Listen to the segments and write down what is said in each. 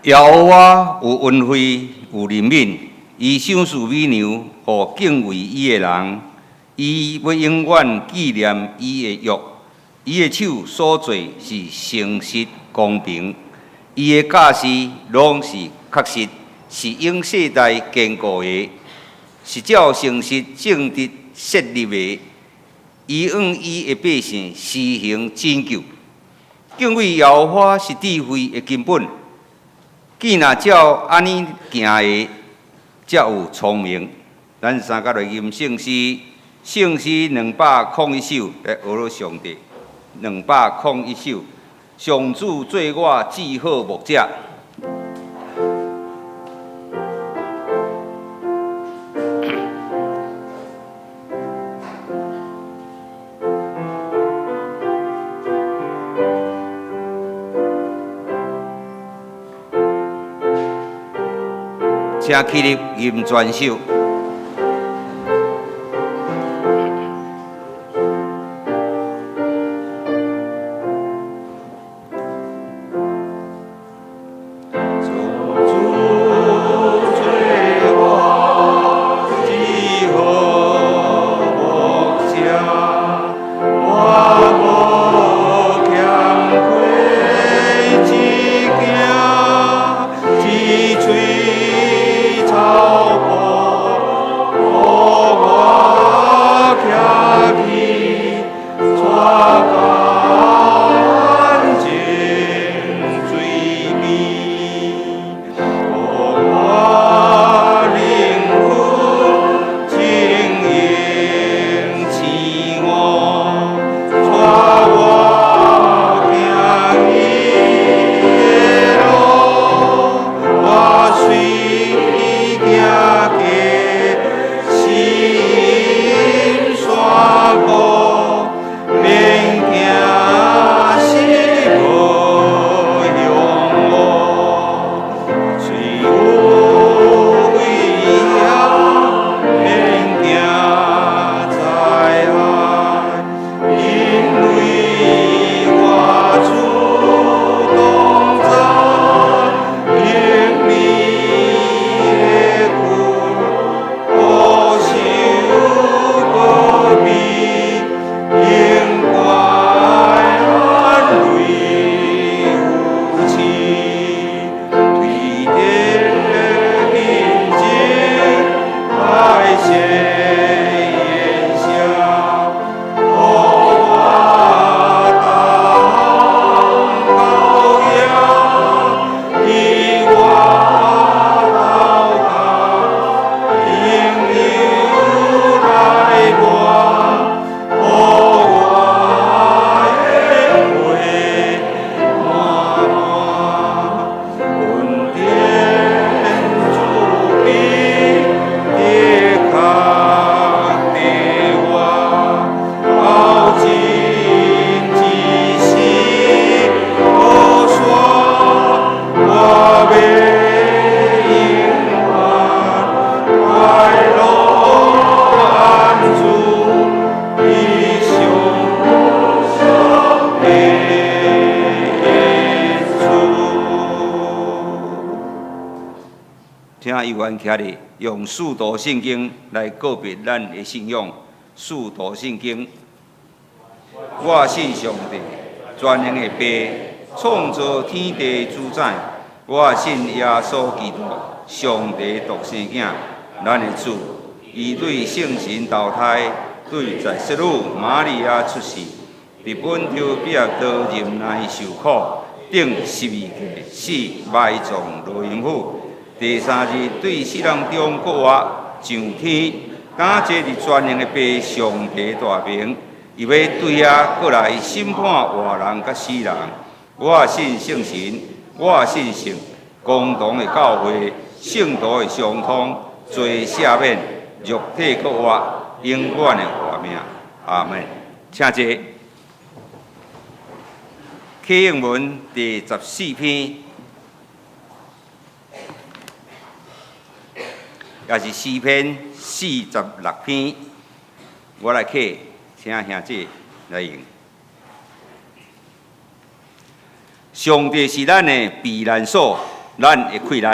耶和華有恩惠，有憐憫，伊賞賜美糧予敬畏伊的人。伊欲永遠紀念伊的約，伊的手所做是誠實公平，伊的教示攏是確實，是永世代堅固的，是照誠實正直設立的。伊向伊的百姓施行拯救。敬畏耶和華是智慧的根本。見若照按呢行的，才有聰明。咱三角來吟聖詩，聖詩201首來學了上帝。201首，上主做我至好牧者。請起立吟全首。請有緣徛咧，用使徒信經來告別咱的信仰。使徒信經，我信上帝，全能的父，創造天地主宰。我信耶穌基督，上帝獨生囝，咱的主。伊對聖神投胎，對在聖女瑪利亞出世，佇本丟彼拉多忍耐受苦，釘十字架死，埋葬落陰府。第三日對死人中復活，上天，敢坐佇全能的父上帝大爿，伊欲對遐閣來審判活人佮死人。我信聖神，我信聖公同的教會，聖徒的相通，罪赦免，肉體復活，永遠的活命。阿門。請坐。啟應文第14篇。也是詩篇46篇，我來啟，請兄姊來用。上帝是咱的避難所，咱的氣力。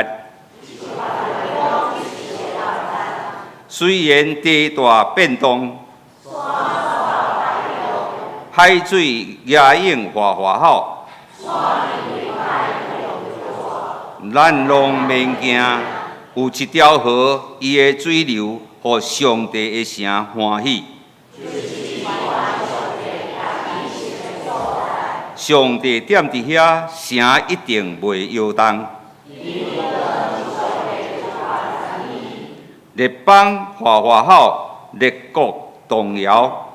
雖然地大變動，海水壓湧嘩嘩吼，咱攏免驚。有一條河，伊的水流予上帝的城歡喜。上帝踮佇遐，城一定袂搖動。列邦嘩嘩吼，列國動搖。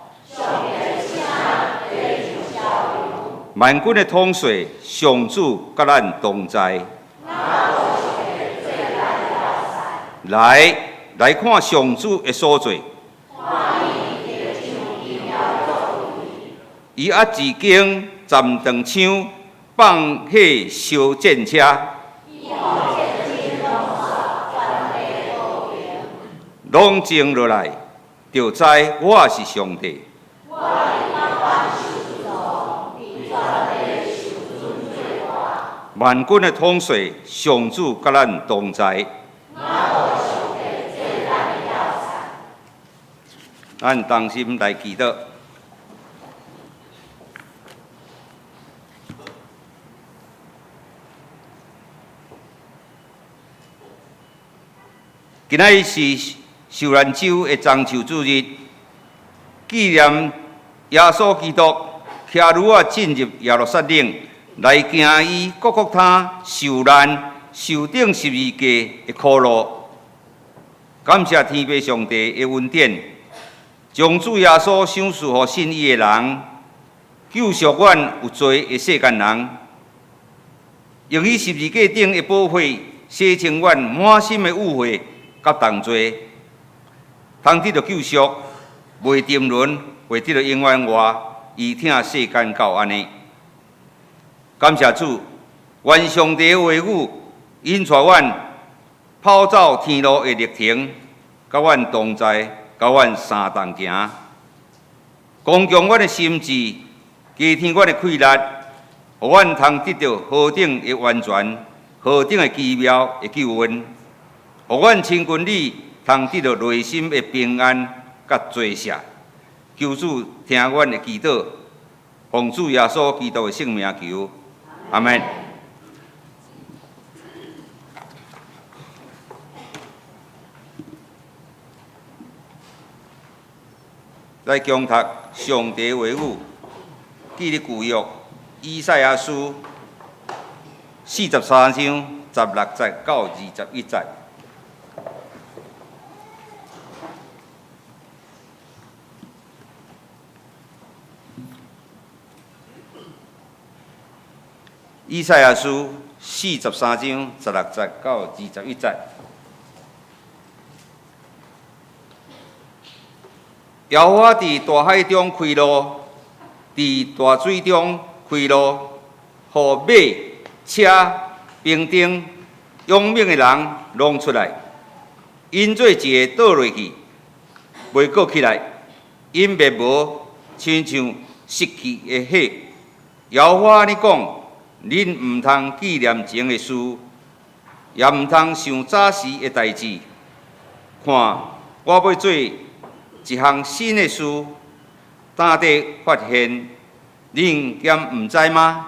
萬軍的統帥，上主佮咱同在。來，來看上主的所做。伊押一弓，斬斷槍，放火燒戰車。攏靜落來，就知我是上帝。萬軍的統帥，上主佮咱同在。咱同心來祈禱。今仔日是受難週的棕樹主日，紀念耶穌基督騎驢仔進入耶路撒冷，來行伊各各他受難、受釘十字架的苦路。感謝天父上帝的恩典，將主耶穌賞賜予信伊的人，救贖阮有罪的世間人，用伊十字架頂的寶血洗清阮滿心的污穢佮重罪，通得著救贖，袂沉淪，會得著永遠活，伊疼世間到按呢。感謝主，願上帝的話語引帶阮跑走天路的歷程，佮阮同在，佮阮相同行，剛強阮的心志，加添阮的氣力，予阮通得著何等的完全，何等的奇妙的救恩，予阮親近你，通得著內心的平安佮追赦。求主聽阮的祈禱，奉主耶穌基督的聖名求，阿們。來恭讀上帝話語，記佇舊約以賽亞書43章16節到21節。以賽亞書43章16節到21節。耶和華佇大海中開路，佇大水中開路，予馬、車、兵丁、勇猛的人攏出來。𪜶做一个倒落去，袂閣起來。𪜶滅無，親像熄去的火。耶和華按呢講：恁毋通紀念前的事，也毋通想早時的代誌。看，我欲做一項新的事，當地發現，恁敢毋知嗎？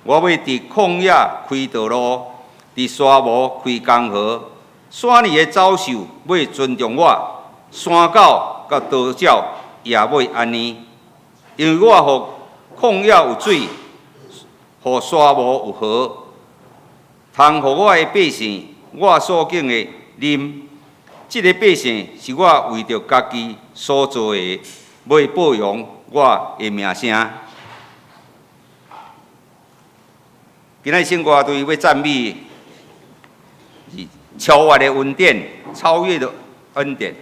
我欲佇曠野開道路，佇沙漠開江河。山裡的走獸欲尊重我，山狗佮鴕鳥也欲按呢，因為我予曠野有水，予沙漠有河，通予我的百姓，我所揀的啉。這个百姓是我為著家己所造的，欲報揚我的名聲。今仔聖歌隊欲讚美是超越的恩典，超越的恩典。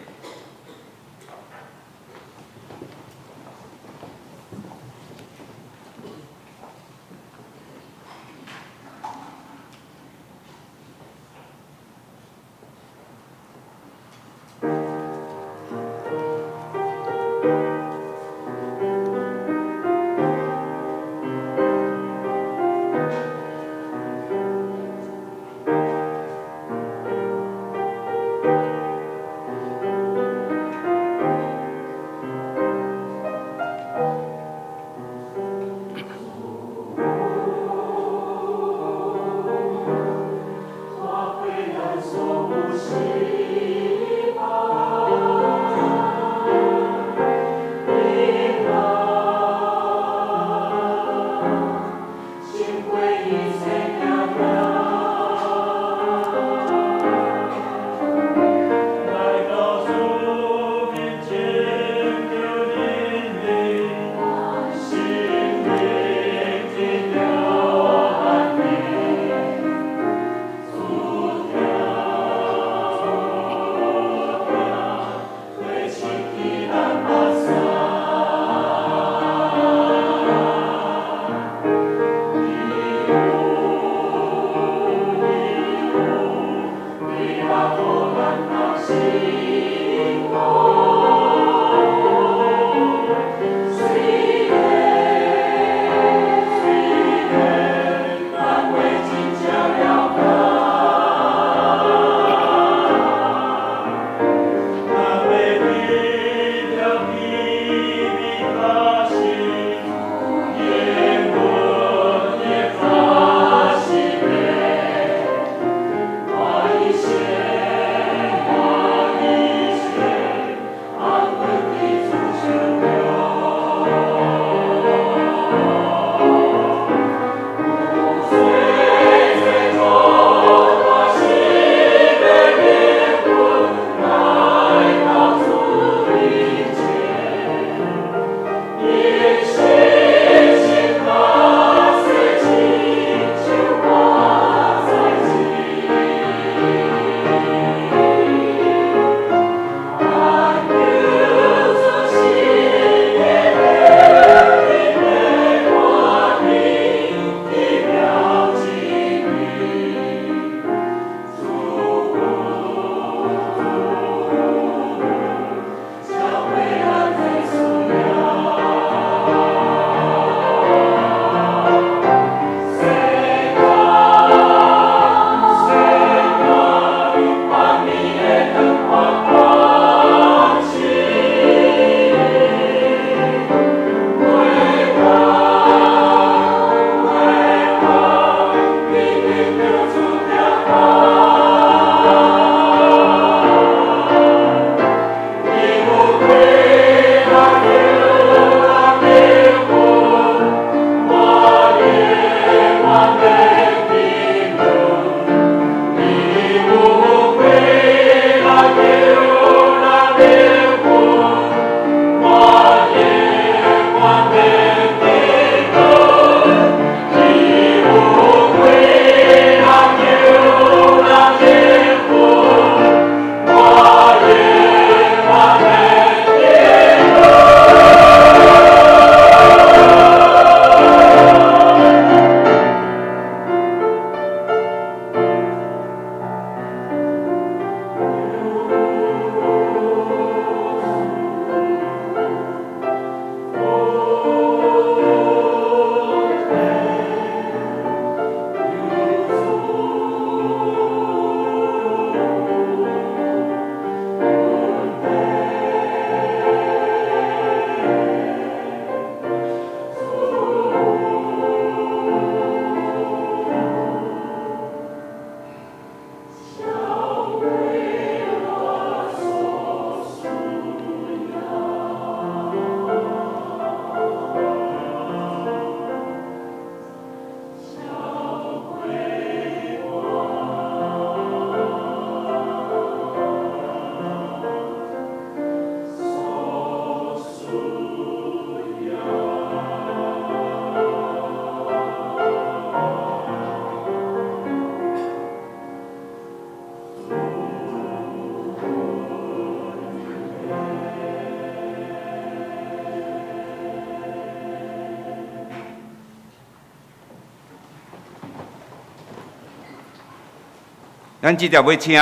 咱這條欲請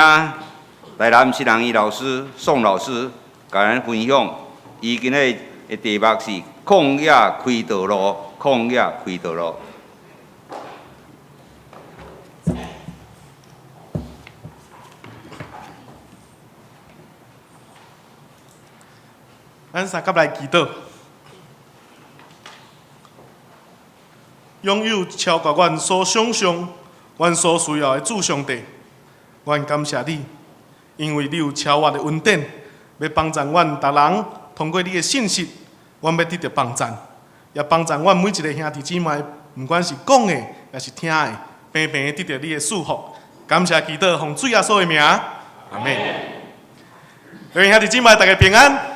台南新人伊老師宋老師，共咱分享。伊今日的題目是曠野開道路，曠野開道路。咱三甲來祈禱，擁有超過阮所想像、阮所需要的主上帝，阮感謝你，因為你有超越的恩典，欲幫助阮逐人通過你的信息，阮欲得著幫贊，也幫助阮每一个兄弟姊妹，毋管是講的，抑是聽的，平平得著你的祝福。感謝祈禱，奉主耶穌的名，阿們。各位兄弟姊妹，大家平安。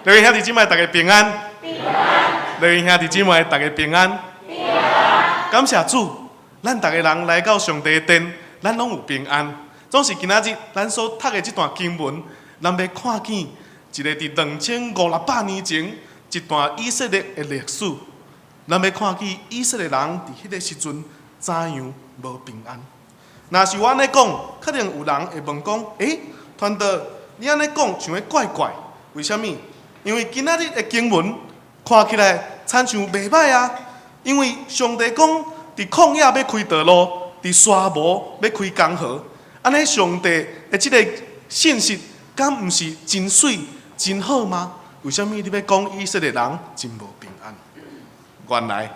各位兄弟姊妹，大家平安。各位兄弟姊妹，大家平安。感謝主，咱逐个人來到上帝的殿，咱攏有平安。總是今仔日咱所讀的這段經文，咱欲看見一個佇兩千五六百年前一段以色列的歷史。咱欲看見以色列人佇彼个時陣怎樣無平安。若是我按呢講，可能有人會問講：欸，傳道，你按呢講像咧怪怪，為啥物？因為今仔日的經文看起來親像袂䆀啊。因為上帝講，佇曠野欲開道路，佇沙漠欲開江河，按呢上帝的這个信息，敢毋是真媠真好嗎？為啥物你欲講以色列人真無平安？原來，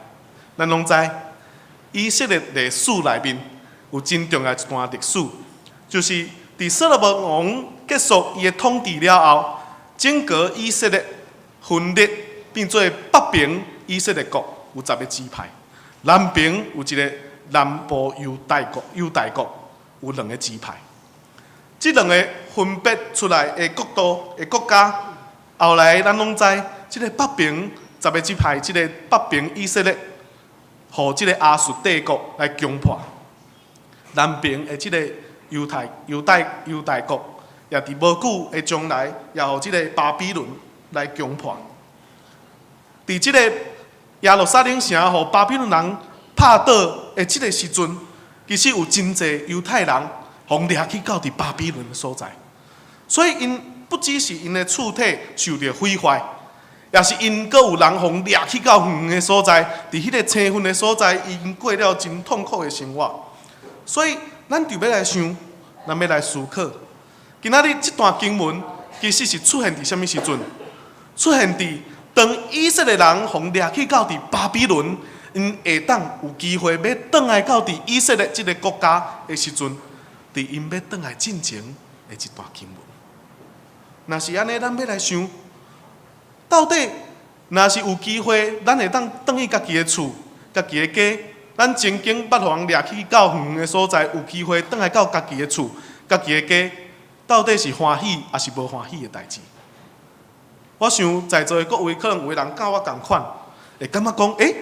咱攏知，以色列歷史內面有真重要一段歷史，就是佇所羅門王結束伊的統治了後，整個以色列分裂變做北邊以色列國有十個支派，南邊有一个南部猶大國，猶大國有兩個支派。這兩个分別出來的國度的國家，後來咱攏知，這个北邊十个支派，這个北邊以色列，予這个亞述帝國來攻破。南邊的這个猶太、猶大、猶大國，也佇無久的將來，也予這个巴比倫來攻破。佇這個耶路撒冷城，予巴比倫人拍倒的這个時陣，其實有真濟猶太人，予掠去到佇巴比倫的所在。所以𪜶不只是𪜶的厝體受著毀壞，也是𪜶閣有人予掠去到遠的所在，佇彼个青雲的所在，𪜶過了真痛苦的生活。所以，咱就欲來想，咱欲來思考，今仔日這段經文其實是出現佇啥物時陣？出現佇當以色列人予掠去到佇巴比倫，𪜶會當有機會欲轉來到佇以色列這个國家的時陣，佇𪜶欲轉來進前的這段經文。若是按呢，咱欲來想，到底若是有機會，咱會當轉去家己的厝、家己的家？咱曾經捌予人掠去到遠的所在，有機會轉來到家己的厝、家己的家，到底是歡喜抑是無歡喜的代誌？我想在座的各位可能有的人佮我仝款，會感覺講：欸，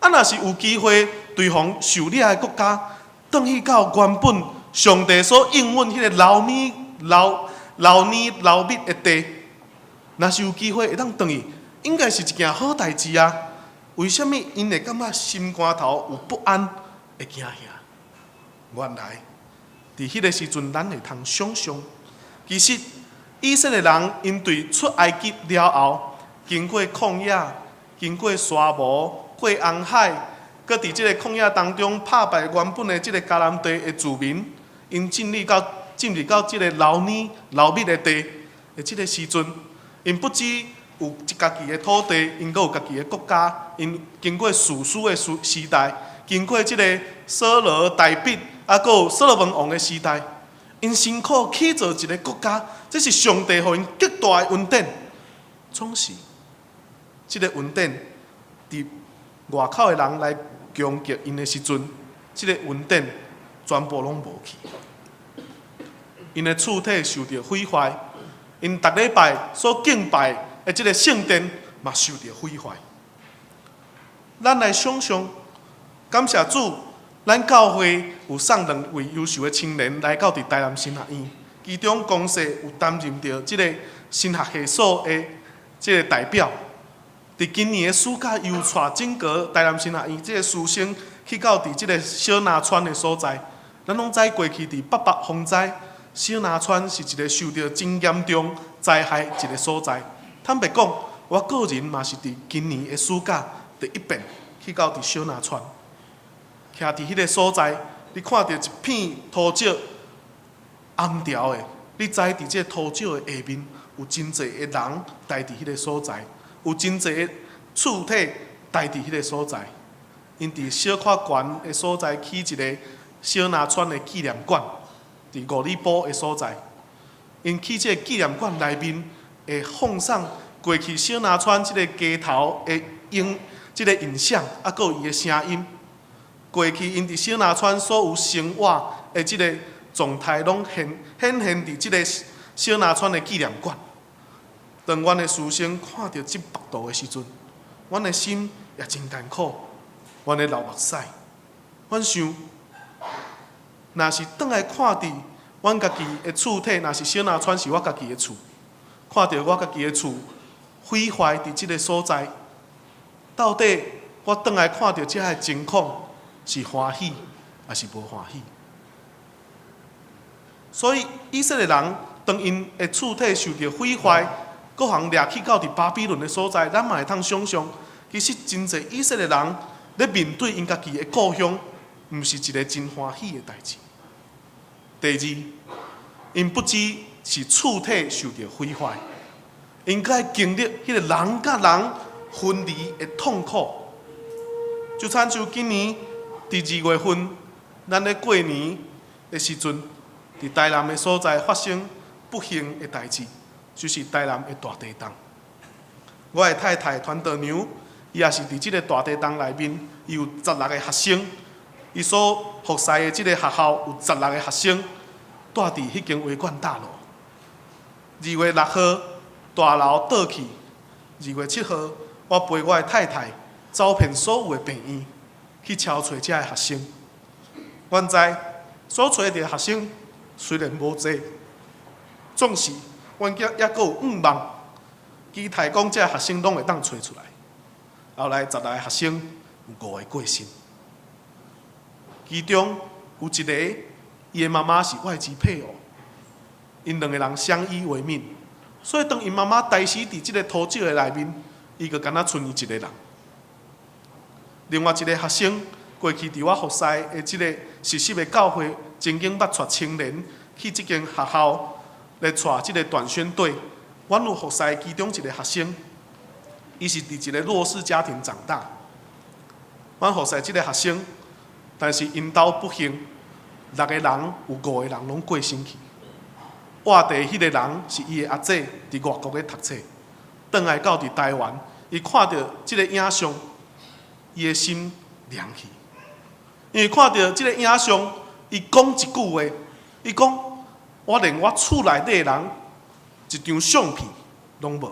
啊，若是有機會對方受掠的國家，轉去到原本上帝所應允彼个流奶流流奶流蜜的地，若是有機會會當轉去，應該是一件好代誌啊！為啥物𪜶會感覺心肝頭有不安，會驚嚇？原來，佇彼个時陣，咱會通想像，其實以色列人𪜶對出埃及了後，經過曠野，經過沙漠，過紅海，閣佇這个曠野當中拍敗原本的這个迦南地的子民，𪜶進入到這个流奶流蜜的地的這个時陣，𪜶不只有家己的土地，𪜶閣有家己的國家。𪜶經過士師的時時代，經過這个掃羅、大衛，啊，閣有所羅門王的時代，𪜶辛苦起造一个國家，這是上帝予𪜶極大的恩典。總是，這个恩典佇外口的人來攻擊𪜶的時陣，這个恩典全部攏無去。𪜶的厝體受著毀壞，𪜶逐禮拜所敬拜的這个聖殿嘛受著毀壞。咱來想像，感謝主，咱教會有送兩位優秀的青年來到佇台南神學院，其中公社有擔任著這个神學系所的這个代表。佇今年的暑假，又帶整個台南神學院這个師生去到佇這个小林村的所在，咱攏知過去佇八八風災，小林村是一个受著真嚴重災害一个所在。坦白講，我個人嘛是佇今年的暑假第一遍去到佇小林村，徛佇彼个所在，你看著一片塗石暗掉的，你知佇這个塗石的下面有真濟的人待佇彼个所在，有真濟的厝體待佇彼个所在。𪜶佇小可懸的所在起一个小林村的紀念館，佇五里埔的所在。𪜶起這个紀念館內面會放送過去小林村這个街頭的影，這个影像，啊，閣有伊的聲音。過去𪜶佇小林村所有生活的這个狀態，攏顯顯現佇這个小林村的紀念館。當阮的師生看著這幅圖的時陣，阮的心也真艱苦，阮咧流目屎。阮想，若是轉來看佇阮家己的厝體，若是小林村是我家己的厝，看著我家己的厝毀壞佇這个所在，到底我轉來看著這个情況是歡喜，抑是無歡喜？所以以色列人當𪜶的厝體受著毀壞，閣予人掠去到佇巴比倫的所在，咱嘛會通想像，其實真濟以色列人咧面對𪜶家己的故鄉，毋是一个真歡喜的代誌。第二，𪜶不只是厝體受著毀壞，𪜶閣愛經歷彼个人佮人分離的痛苦。就親像今年佇二月份，咱咧過年的時陣，佇台南的所在發生不幸的代誌，就是台南的大地動。我的太太傳道娘，伊也是佇這个大地動內面，伊有十六个學生，伊所服侍的這个學校有十六个學生，蹛佇彼間維冠大樓。2月6號大樓倒去，2月7號我陪我的太太走遍所有的病院，去敲揣遮的學生。阮知所揣著的學生雖然無濟，總是阮猶閣有向望，期待講這學生攏會當揣出來。後來十六个學生有五个過身，其中有一個伊的媽媽是外籍配偶，𪜶兩个人相依為命，所以當𪜶媽媽刣死佇這个塗石的內面，伊就干焦賰伊一个人。另外一个學生過去佇我服侍的這个實習的教會，曾經捌帶青年去這間學校來帶這个短宣隊。阮有服侍其中一个學生，伊是佇一个弱勢家庭長大。阮服侍這个學生，但是𪜶兜不幸，六個人有五個人攏過身去。活佇彼个人是伊的阿姊，佇外國咧讀冊，轉來到佇台灣，伊看著這个影像，伊的心涼去。因為看著這个影像，伊講一句話，伊講：我連我厝內底的人一張相片攏無。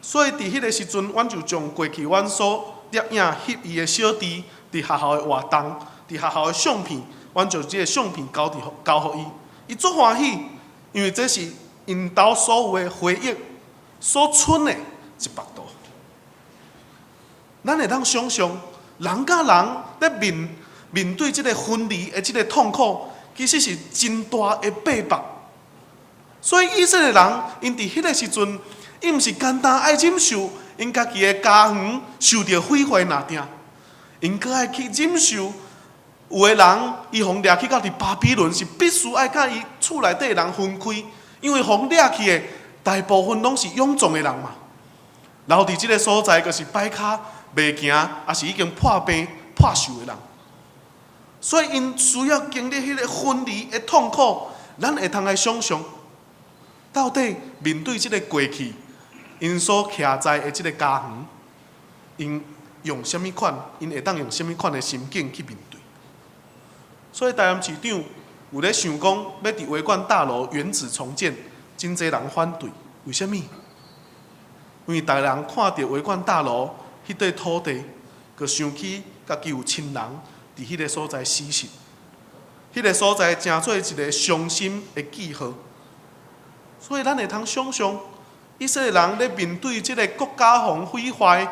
所以佇彼个時陣，阮就將過去阮所攝影翕伊的小弟佇學校的活動，佇學校的相片，阮將這个相片交佇交予伊，伊足歡喜，因為這是𪜶兜所有的回憶所存的一幅圖。咱會當想像，人佮人咧面面對這个分離的這个痛苦，其實是真大的逼迫。所以以色列人，𪜶佇彼个時陣，伊毋是簡單愛忍受𪜶家己的家園受著毀壞爾定，𪜶閣愛去忍受有的人伊予掠去到佇巴比倫，是必須愛佮伊厝內底的人分開，因為予掠去的大部分攏是勇壯的人嘛。留佇這个所在，就是擺跤袂行，抑是已經破病破瘦的人。所以𪜶需要經歷彼个分離的痛苦，咱會通來想像，到底面對這个過去，𪜶所徛在的這个家園，𪜶用啥物款？𪜶會當用啥物款的心境去面對？所以台南市長有咧想講，欲佇維冠大樓原址重建，真濟人反對。為啥物？因為逐个人看著維冠大樓彼塊土地，就想起家己有親人佇彼个所在死訊，彼个所在成做一个傷心的記號。所以咱會通想像，以色列人咧面對這个國家予毀壞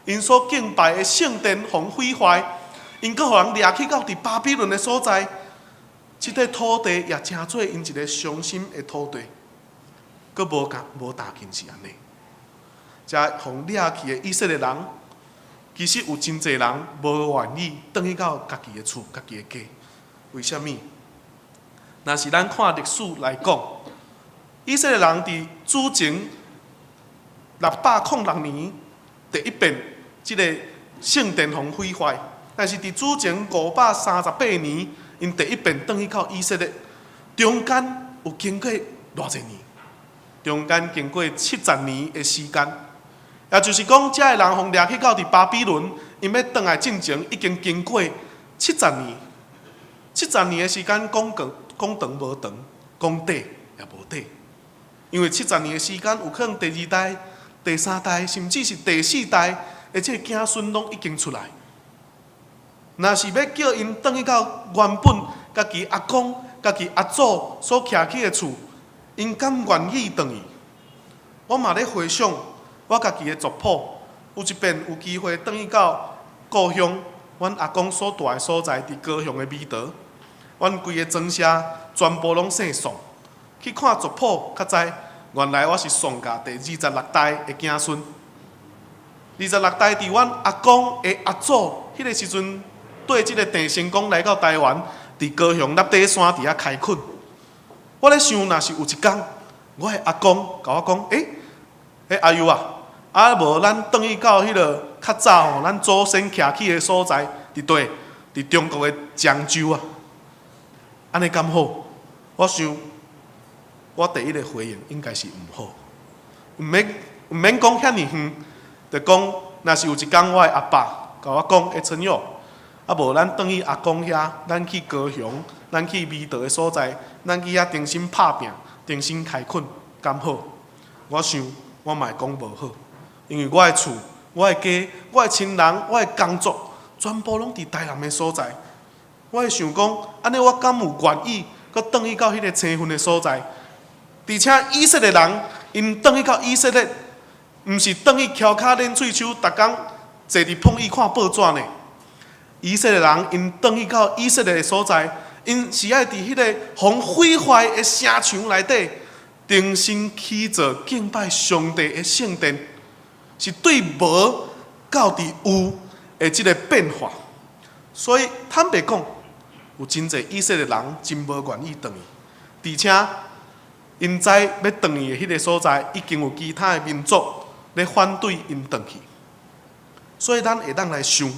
，𪜶所敬拜的聖殿予毀壞，𪜶 𪜶閣予人掠去到佇巴比倫的所在，這塊土地也成做𪜶一个傷心的土地，閣無共無單僅是按呢。遮予掠去的以色列人，其實有真濟人無願意轉去到家己的厝、家己的家。為啥物？若是咱看歷史來講，以色列人佇主前606年第一遍，這个聖殿予毀壞，但是佇主前538年，𪜶第一遍轉去到以色列，中間有經過偌濟年？中間經過70年的時間，也就是講，遮的人予掠去到佇巴比倫，𪜶欲轉來進前已經經過七十年。七十年的時間講長講長無長，講短也無短，因為七十年的時間有可能第二代、第三代，甚至是第四代的這个子孫攏已經出來。若是欲叫𪜶轉去到原本家己阿公、家己阿祖所徛起的厝，𪜶敢願意轉去？我嘛咧回想我家己的族譜，有一遍有機會轉去到故鄉，阮阿公所蹛的所在，佇高雄的美桃，阮規个莊社全部攏姓宋。去看族譜，才知原來我是宋家第二十六代的子孫。二十六代佇阮阿公的阿祖彼个時陣，綴這个鄭成功來到台灣，佇高雄立底山佇遐開墾。我咧想，若是有一工，我的阿公共我講，欸，欸阿幼啊，啊無咱轉去到彼个較早吼，咱祖先徛起的所在，佇佗？佇中國的漳州啊，按呢敢好？我想，我第一个回應應該是毋好，毋免講遐爾遠，就講，若是有一工我的阿爸共我講，欸春友，啊無咱轉去阿公遐，咱去高雄，咱去美桃的所在，咱去遐重新拍拚，重新開墾，敢好？我想我嘛會講無好，因為我的厝、我的家、我的親人、我的工作，全部攏佇台南的所在。我會想講，按呢我敢有願意閣轉去到彼个青分的所在？而且以色列人，𪜶轉去到以色列，毋是轉去翹跤練喙鬚，逐工坐佇膨椅看報紙呢。以色列人𪜶轉去到以色列的所在，𪜶是愛佇彼个予毀壞的城牆內底，重新起造敬拜上帝的聖殿，是對無到佇有的這个變化。所以坦白講，有真濟以色列人真無願意轉去，而且𪜶知欲轉去的彼个所在，已經有其他的民族咧反對𪜶轉去。所以咱會當來想，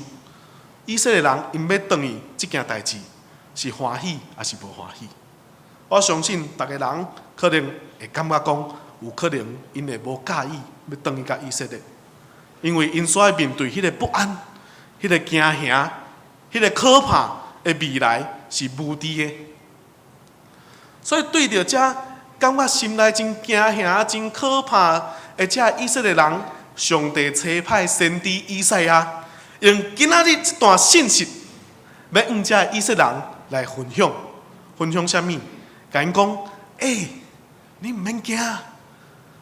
以色列人𪜶欲轉去這件代誌是歡喜抑是無歡喜？我相信逐个人可能會感覺講，有可能𪜶會無佮意欲轉去共以色列，因為𪜶所愛面對彼个不安、彼個驚嚇、彼個可怕的未來是無知的。所以對著遮感覺心內真驚嚇、真可怕的遮以色列人，上帝差派先知以賽亞，用今仔日這段信息，欲向遮以色列人來分享，分享啥物？共𪜶講，欸，你毋免驚，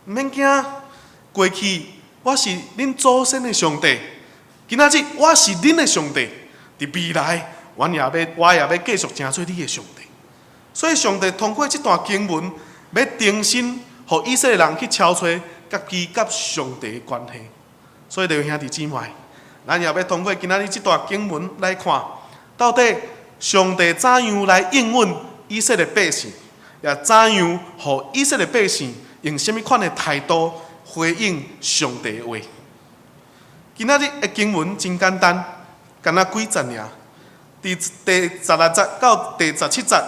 毋免驚。過去我是恁祖先的上帝，今仔日我是恁的上帝。佇未來，我也欲繼續成做你的上帝。所以，上帝通過這段經文，欲重新予以色列人去敲揣家己佮上帝的關係。所以，弟兄兄弟姊妹，咱也欲通過今仔日這段經文來看，到底上帝怎樣來應允以色列百姓，也怎樣予以色列百姓用啥物款的態度回應上帝的話。今仔日的經文真簡單，干焦幾節爾，佇第16節到第17節，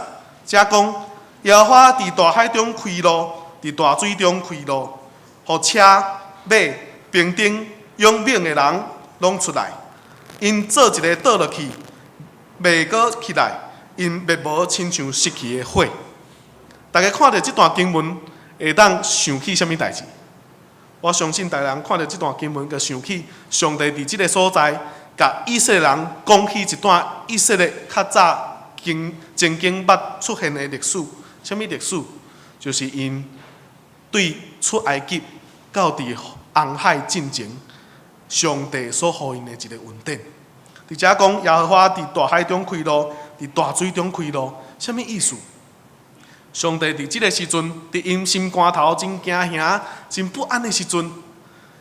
遮講耶和華佇大海中開路，佇大水中開路，予車馬兵丁勇猛的人攏出來，𪜶做一个倒落去，袂閣起來，𪜶滅無親像熄去的火。大家看著這段經文，會當想起啥物代誌？我相信逐个人看著這段經文，就想起上帝佇這个所在，共以色列人講起一段以色列較早經曾經捌出現的歷史。啥物歷史？就是𪜶對出埃及到佇紅海進前，上帝所予𪜶的一个恩典。佇遮講耶和華佇大海中開路，佇大水中開路，啥物意思？上帝佇這个時陣，佇𪜶心肝頭真驚嚇、真不安的時陣，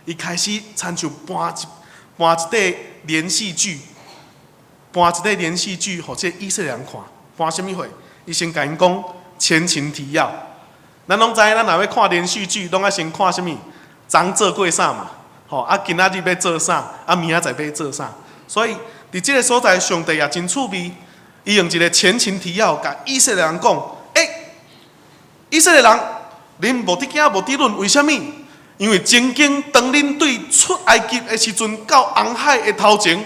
伊開始親像搬一塊連續劇，搬一塊連續劇，予這個以色列人看。搬啥物貨？伊先共𪜶講前情提要。咱攏知，咱若欲看連續劇，攏愛先看啥物？昨做過啥嘛？吼啊，今仔日欲做啥？啊，明仔載欲做啥？所以，佇這个所在，上帝也真趣味，伊用一个前情提要，共以色列人講：欸，以色列人，恁無得驚，無得忍，為啥物？因為曾經當恁對出埃及的時陣，到紅海的頭前，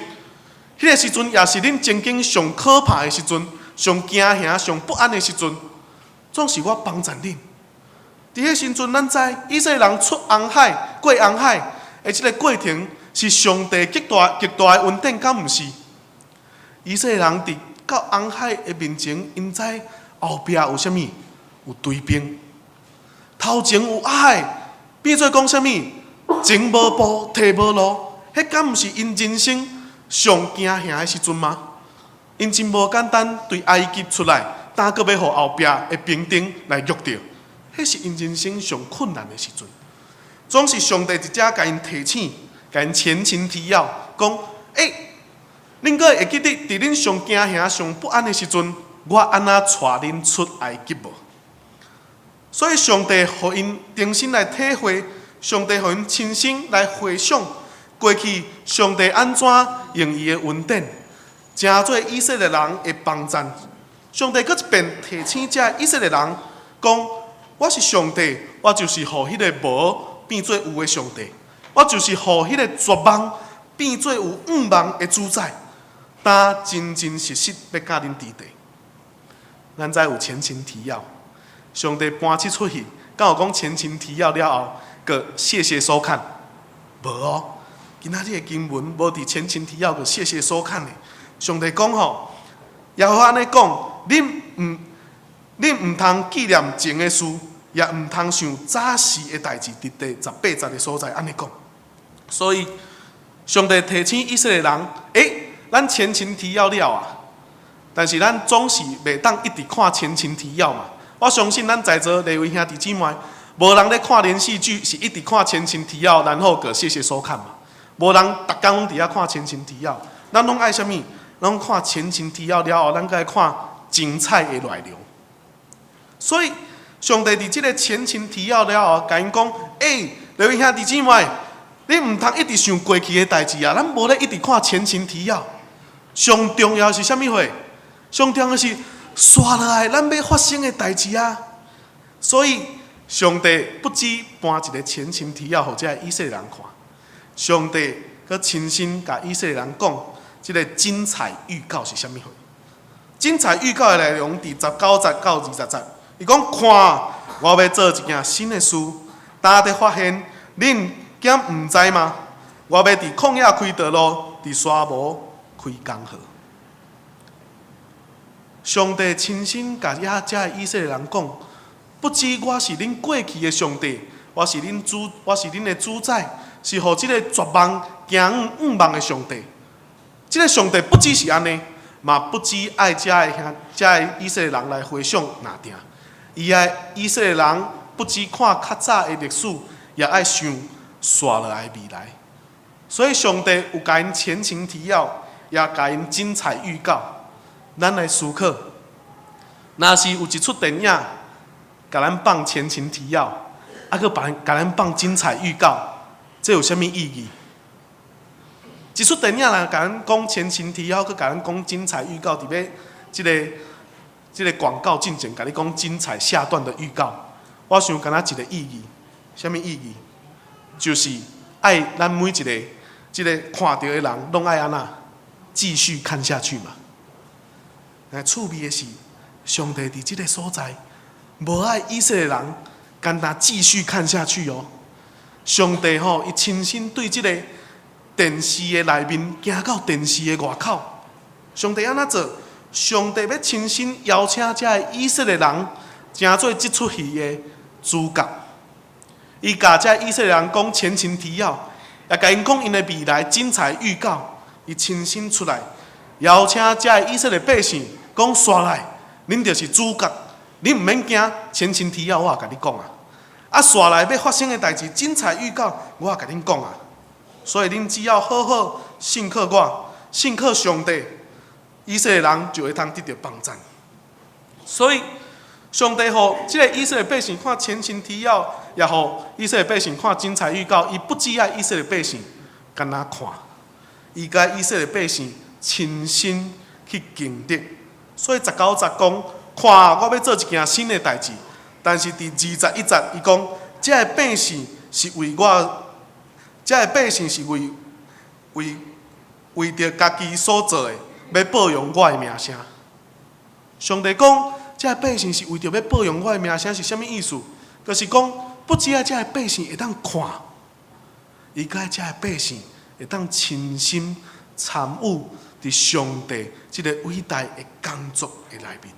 彼個時陣也是恁曾經上可怕的時陣，上驚嚇、上不安的時陣，總是我幫贊恁。佇彼時陣，咱知以色列人出紅海、過紅海的這個過程，是上帝極大、極大的恩典，敢毋是？以色列人佇到紅海的面前，𪜶知後壁有啥物？有追兵，頭前有海，變做講啥物？前無步，退無路，彼敢毋是𪜶人生上驚嚇的時陣嗎？𪜶真無簡單，對埃及出來，焦閣欲予後壁的兵丁來虐著，彼是𪜶人生上困難的時陣。總是上帝佇遮共𪜶提醒，共𪜶前情提要，講：欸，恁閣會記得佇恁上驚嚇、上不安的時陣，我按怎帶恁出埃及無？所以上帝予𪜶重新來體會，上帝予𪜶親身來回想過去，上帝按怎用伊的恩典，成做以色列人的幫贊。上帝閣一遍提醒這以色列人講：我是上帝，我就是予彼个無變做有的上帝，我就是予彼个絕望變做有向望的主宰，焦真真實實欲佮恁佇佇。咱知有前情提要，上帝搬這齣戲，敢有講前情提要了後，閣謝謝收看？無哦，今仔日的經文無佇前情提要，閣謝謝收看的。上帝講吼，耶和華按呢講，恁毋通紀念前的事，也毋通想早時的代誌。佇第18節的所在按呢講。所以，上帝提醒以色列人：欸，咱前情提要了啊，但是咱總是袂當一直看前情提要嘛。我相信咱在座列位兄弟姊妹，無人咧看連續劇是一直看前情提要，然後閣謝謝收看嘛。無人逐工攏佇遐看前情提要，咱攏愛啥物？攏看前情提要了後，咱閣愛看精彩的內容。所以，上帝佇這个前情提要了後，共𪜶講：欸，列位兄弟姊妹，你毋通一直想過去的代誌啊！咱無咧一直看前情提要。上重要是啥物貨？上重要是紲落來咱欲發生的代誌啊！所以，上帝不止搬一个前情提要，予這个以色列人看，上帝閣親身共以色列人講，這个精彩預告是啥物貨？精彩預告的內容佇19節到20節，伊講看，我欲做一件新的事，焦佇發現，恁敢毋知嗎？我欲佇曠野開道路，佇沙漠開江河。上帝親身共遐遮以色列人講，不止我是恁過去的上帝，我是恁主，我是恁的主宰，是予這个絕望行向望的上帝。這个上帝不只是按呢，嘛不止愛遮的兄遮的以色列人來回想若定，伊愛以色列人不止看較早的歷史，也愛想紲落來的未來。所以上帝有共𪜶前情提要，也共𪜶精彩預告。咱來思考，若是有一齣電影，共咱放前情提要，啊，閣共咱放精彩預告，這有啥物意義？一齣電影若共咱講前情提要，閣共咱講精彩預告，佇欲這个廣告進前，共你講精彩下段的預告，我想敢若一个意義，啥物意義？就是愛咱每一个這个看著的人，攏愛按怎繼續看下去嘛。但趣味的是，上帝佇這个所在，無愛以色列人，干焦繼續看下去哦。上帝吼，伊親身對這個電視的內面，行到電視的外口。上帝按怎做？上帝欲親身邀請這个以色列人，成做這齣戲的主角。伊共這以色列人講前情提要，也共𪜶講𪜶的未來精彩預告。伊親身出來邀請遮个以色列百姓，講煞來，恁就是主角，恁毋免驚，前情提要我也共你講啊。啊，煞來欲發生的代誌，精彩預告我也共恁講啊。所以恁只要好好信靠我，信靠上帝，以色列人就會通得著幫贊。所以，上帝予這个以色列百姓看前情提要，也予以色列百姓看精彩預告。伊不只愛以色列百姓干焦看，伊共以色列百姓親身去經歷。所以19節講，看我欲做一件新的代誌。但是佇21節，伊講，這个百姓是為我，這个百姓是為著家己所做的，欲報揚我的名聲。上帝講，這个百姓是為著欲報揚我的名聲，是啥物意思？就是講，不只愛這个百姓會當看，伊閣愛這个百姓會當親身參與佇上帝這个偉大的工作的內面。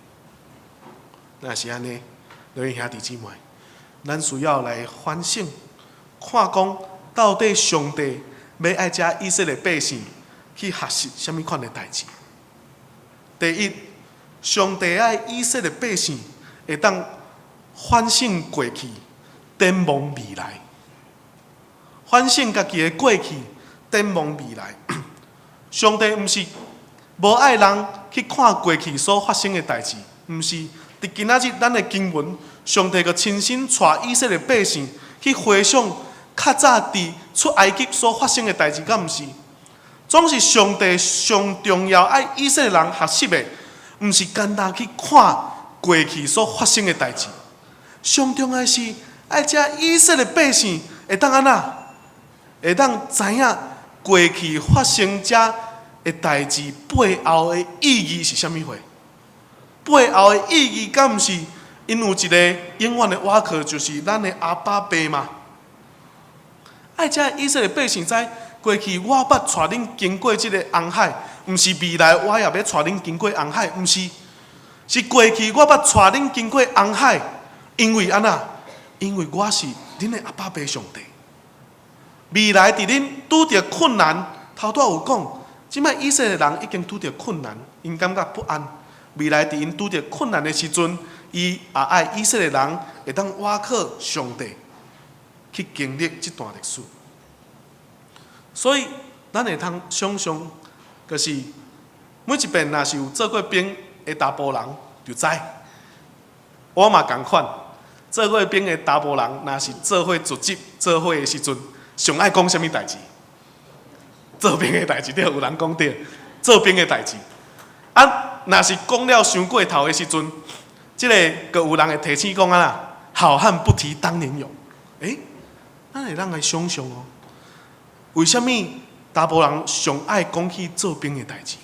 若是按呢，各位兄弟姊妹，咱需要來反省，看講到底上帝欲愛遮以色列百姓去學習啥物款的代誌。第一，上帝愛以色列百姓會當反省過去，展望未來。反省家己的過去，展望未來。上帝毋是無愛人去看過去所發生的代誌，毋是。佇今仔日咱的經文，上帝閣親身帶以色列百姓去回想較早佇出埃及所發生的代誌，敢毋是？總是上帝上重要愛以色列人學習的，毋是干焦去看過去所發生的代誌。上重要的是愛遮以色列百姓會當按怎？會當知影過去發生遮的代誌背後的意義是啥物貨？背後的意義敢毋是𪜶有一个永遠的倚靠，就是咱的阿爸父嘛？愛遮以色列百姓知，過去我捌帶恁經過這个紅海，毋是未來我也欲帶恁經過紅海，毋是，是過去我捌帶恁經過紅海，因為按怎？因為我是恁的阿爸父上帝。未來佇恁拄著困難，頭拄仔有講，這擺以色列人已經拄著困難，𪜶感覺不安。未來佇𪜶拄著困難的時陣，伊也愛以色列人會當倚靠上帝去經歷這段歷史。所以，咱會通想像，就是每一遍若是有做過兵的查埔人，就知。我嘛仝款，做過兵的查埔人，若是做伙聚集、做伙的時陣，上愛講啥物代誌？做兵的代誌，對，有人講對，做兵的代誌。啊，若是講了傷過頭的時陣，這个閣有人會提醒講啊啦，好漢不提當年勇。欸，咱會當來想像哦，為啥物查埔人上愛講起做兵的代誌？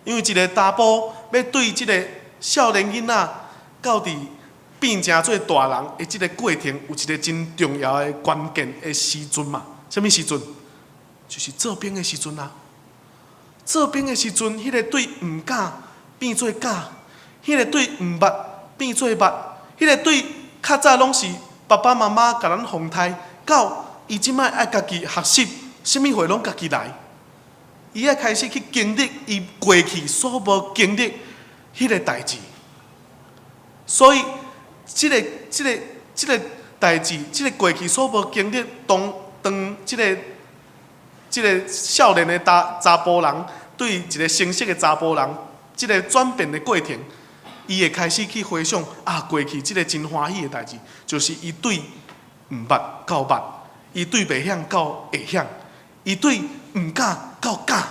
因為一个查埔欲對這个少年囡仔到佇變成做大人的這个過程，有一个真重要的關鍵的時陣嘛？啥物時陣？就是做兵的時陣啊！做兵的時陣，彼个對毋敢變做敢，彼个對毋捌變做捌，彼个對較早攏是爸爸媽媽共咱奉刣，到伊這擺愛家己學習，啥物貨攏家己來。伊愛開始去經歷伊過去所無經歷彼个代誌，所以這个、這个、這个代誌，這个過去所無經歷，當當這个、這个少年的查查埔人，對一个成熟的查埔人，這个轉變的過程，伊會開始去回想啊，過去這个真歡喜的代誌，就是伊對毋捌到捌，伊對袂曉到會曉，伊對毋敢到敢，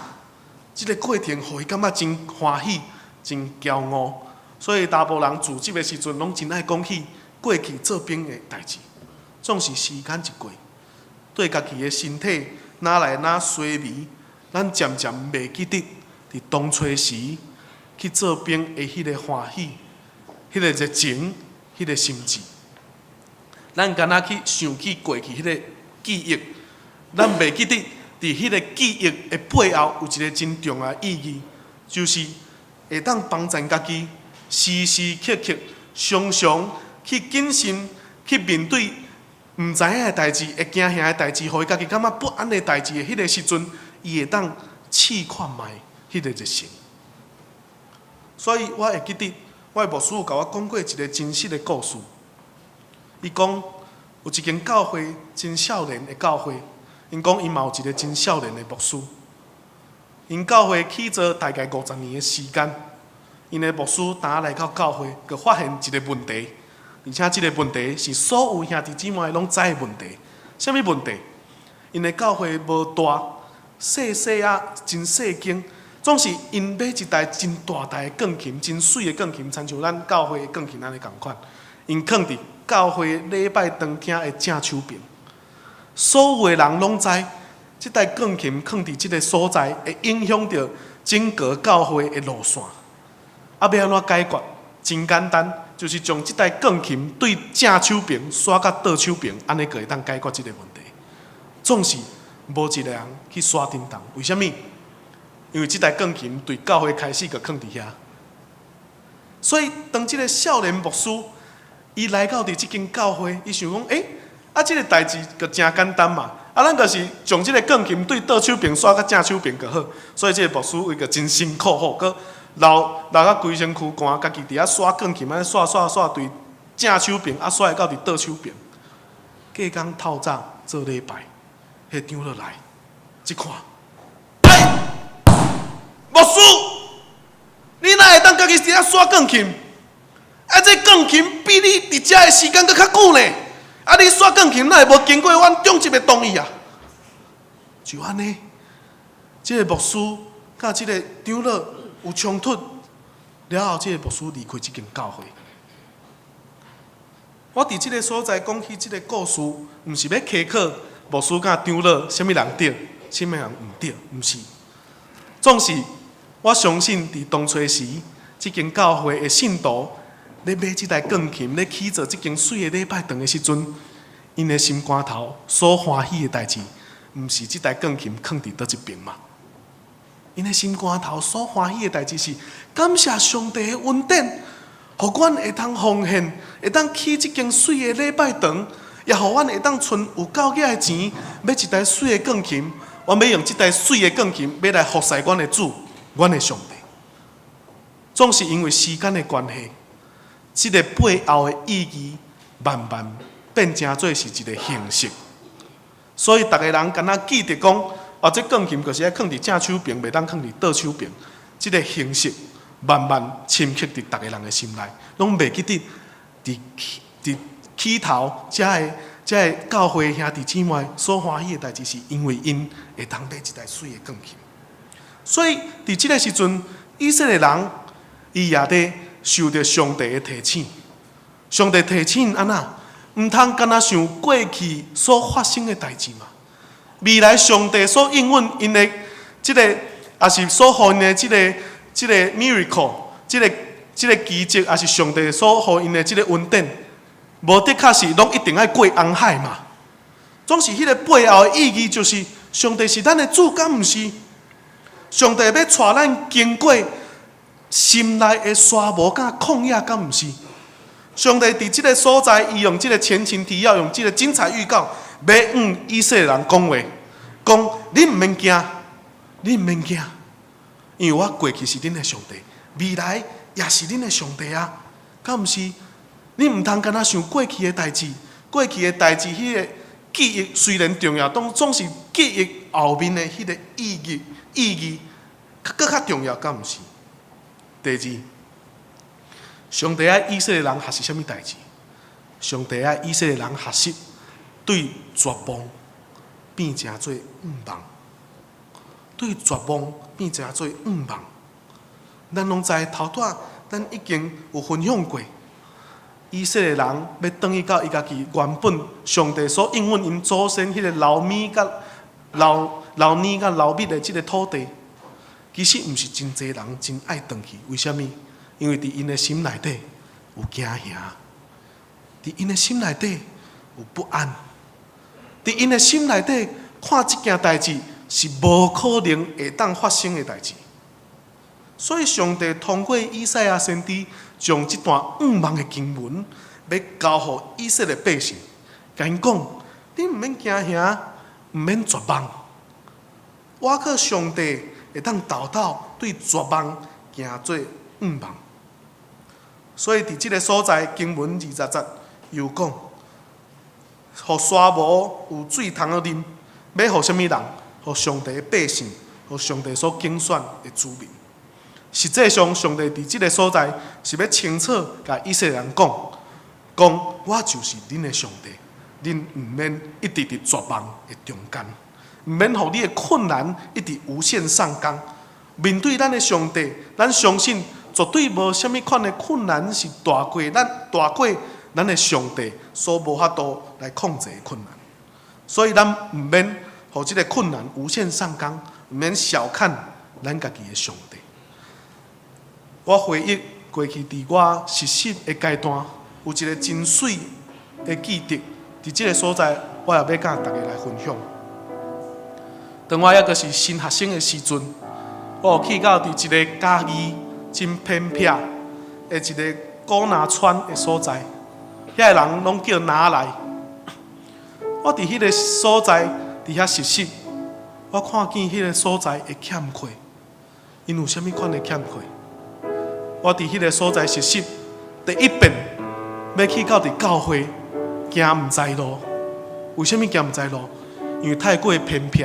這个過程予伊感覺真歡喜、真驕傲。所以查埔人聚集的時陣，攏真愛講起過去做兵的代誌。總是時間一過，對家己的身體哪來哪衰微，咱漸漸袂記得佇當初時去做兵的彼个歡喜、彼个熱情、彼个心志。咱干焦去想起過去彼个記憶，咱袂記得佇彼个記憶的背後有一个真重要的意義，就是會當幫助家己時時刻刻、常常去謹慎去面對毋知影的代誌、會驚嚇的代誌，予伊家己感覺不安的代誌的彼个時陣，伊會當試看覓彼个熱誠。所以我會記得，我的牧師有共我講過一个真實的故事。伊講有一間教會真少年的教會，𪜶講𪜶嘛有一个真少年的牧師。𪜶教會起做大概50年的時間，𪜶的牧師當來到教會，閣發現一个問題，而且這个問題是所有兄弟姊妹攏知的問題。啥物問題？𪜶的教會無大，細細仔，真細間，總是𪜶買一台真大台的鋼琴，真媠的鋼琴，親像咱教會的鋼琴按呢仝款。𪜶囥佇教會禮拜堂廳的正手爿，所有的人攏知，這台鋼琴囥佇這个所在，會影響著整個教會的路線。啊，欲按怎解決？真簡單，就是將這台鋼琴對正手爿徙到倒手爿，按呢就會當解決這个問題。總是無一个人去徙叮當，為啥物？因為這台鋼琴對教會開始就囥佇遐。所以當這个少年牧師伊來到佇這間教會，伊想講：欸，啊，這个代誌就誠簡單嘛！啊，咱就是將這个鋼琴對倒手爿徙到正手爿就好。所以這个牧師伊就真辛苦吼，閣流流甲規身軀汗，家己佇遐徙鋼琴，按呢徙徙徙對正手爿，啊，徙到佇倒手爿。隔工透早做禮拜，彼長老來，一看，欸，牧師，你哪會當家己佇遐徙鋼琴？啊，這鋼琴比你佇遮的時間閣較久呢！啊，你徙鋼琴哪會無經過阮長執的同意啊？就按呢，這个牧師佮這个長老有衝突了後，這个牧師離開這間教會。我佇這个所在講起這个故事，毋是欲稽考牧師佮長老啥物人對，啥物人毋對，毋是。總是我相信佇當初時，這間教會的信徒咧買這台鋼琴，咧起做這間媠的禮拜堂的時陣，𪜶的心肝頭所歡喜的代誌，毋是這台鋼琴囥佇佗一爿嘛？𪜶的心肝頭所歡喜的代誌是感謝上帝的恩典，予阮會當奉獻，會當起這間媠的禮拜堂，也予阮會當存有夠額的錢，買一台媠的鋼琴。阮欲用這台媠的鋼琴，欲來服侍阮的主，阮的上帝。總是因為時間的關係，這个背後的意義慢慢變成做是一个形式，所以逐个人敢若記得講，哦，這鋼琴就是愛囥佇正手爿，袂當囥佇倒手爿。這个形式慢慢深刻佇逐个人的心內，攏袂記得佇起佇起頭，遮个遮个教會兄弟姊妹所歡喜的代誌，是因為𪜶會當買一台媠的鋼琴。所以佇這个時陣，以色列人伊也佇受著上帝的提醒，上帝提醒按怎？毋通干焦想過去所發生的代誌嘛。未來上帝所應允𪜶的這个，抑是所予𪜶的這个 miracle，這个奇蹟，抑是上帝所予𪜶的這个恩典，無的確是攏一定愛過紅海嘛。總是彼个背後的意義，就是上帝是咱的主，敢毋是？上帝欲帶咱經過心內的沙漠佮曠野，敢毋是？上帝佇這个所在，伊用這个前情提要，用這个精彩預告，欲向以色列人講話，講恁毋免驚，恁毋免驚，因為我過去是恁的上帝，未來也是恁的上帝啊，敢毋是？你毋通干焦想過去的代誌，過去的代誌，彼个記憶雖然重要，當總是記憶後面的彼个意義，意義閣較重要，敢毋是？第二，上帝愛以色列人學習啥物代誌？上帝愛以色列人學習對絕望變成做向望，對絕望變成做向望。咱攏知頭拄仔，咱已經有分享過，以色列人欲轉去到伊家己原本上帝所應允𪜶祖先彼个流奶佮流流奶佮流蜜的這个土地，其實毋是真濟人真愛轉去，為啥物？因為佇𪜶的心內底有驚嚇，佇𪜶的心內底有不安，佇𪜶的心內底看這件代誌是無可能會當發生的代誌。所以上帝通過以賽亞先知，將這段向望的經文，欲交予以色列百姓，共𪜶講：恁毋免驚嚇，毋免絕望。倚靠上帝會當達到對絕望行做向望。所以佇這个所在，經文20節又講，予沙漠有水通好啉，欲予啥物人？予上帝的百姓，予上帝所揀選的子民。實際上，上帝佇這个所在是欲清楚共以色列人講，講我就是恁的上帝，恁毋免一直佇絕望的中間，毋免予你的困難一直無限上綱。面對咱的上帝，咱相信絕對無啥物款的困難是大過咱的上帝所無法度來控制的困難。所以咱毋免予這个困難無限上綱，毋免小看咱家己的上帝。我回憶過去佇我實習的階段，有一個真媠的記憶，佇這个所在，我也欲佮大家來分享。當我猶閣是新學生的時陣，我有去到佇一个嘉義真偏僻的一个古林村的所在，遐个人攏叫拿來。我佇彼个所在佇遐實習，我看見彼个所在的欠缺，𪜶有啥物款的欠缺？我佇彼个所在實習，第一遍欲去到佇教會，行毋知路。為啥物行毋知路？因為太過偏僻，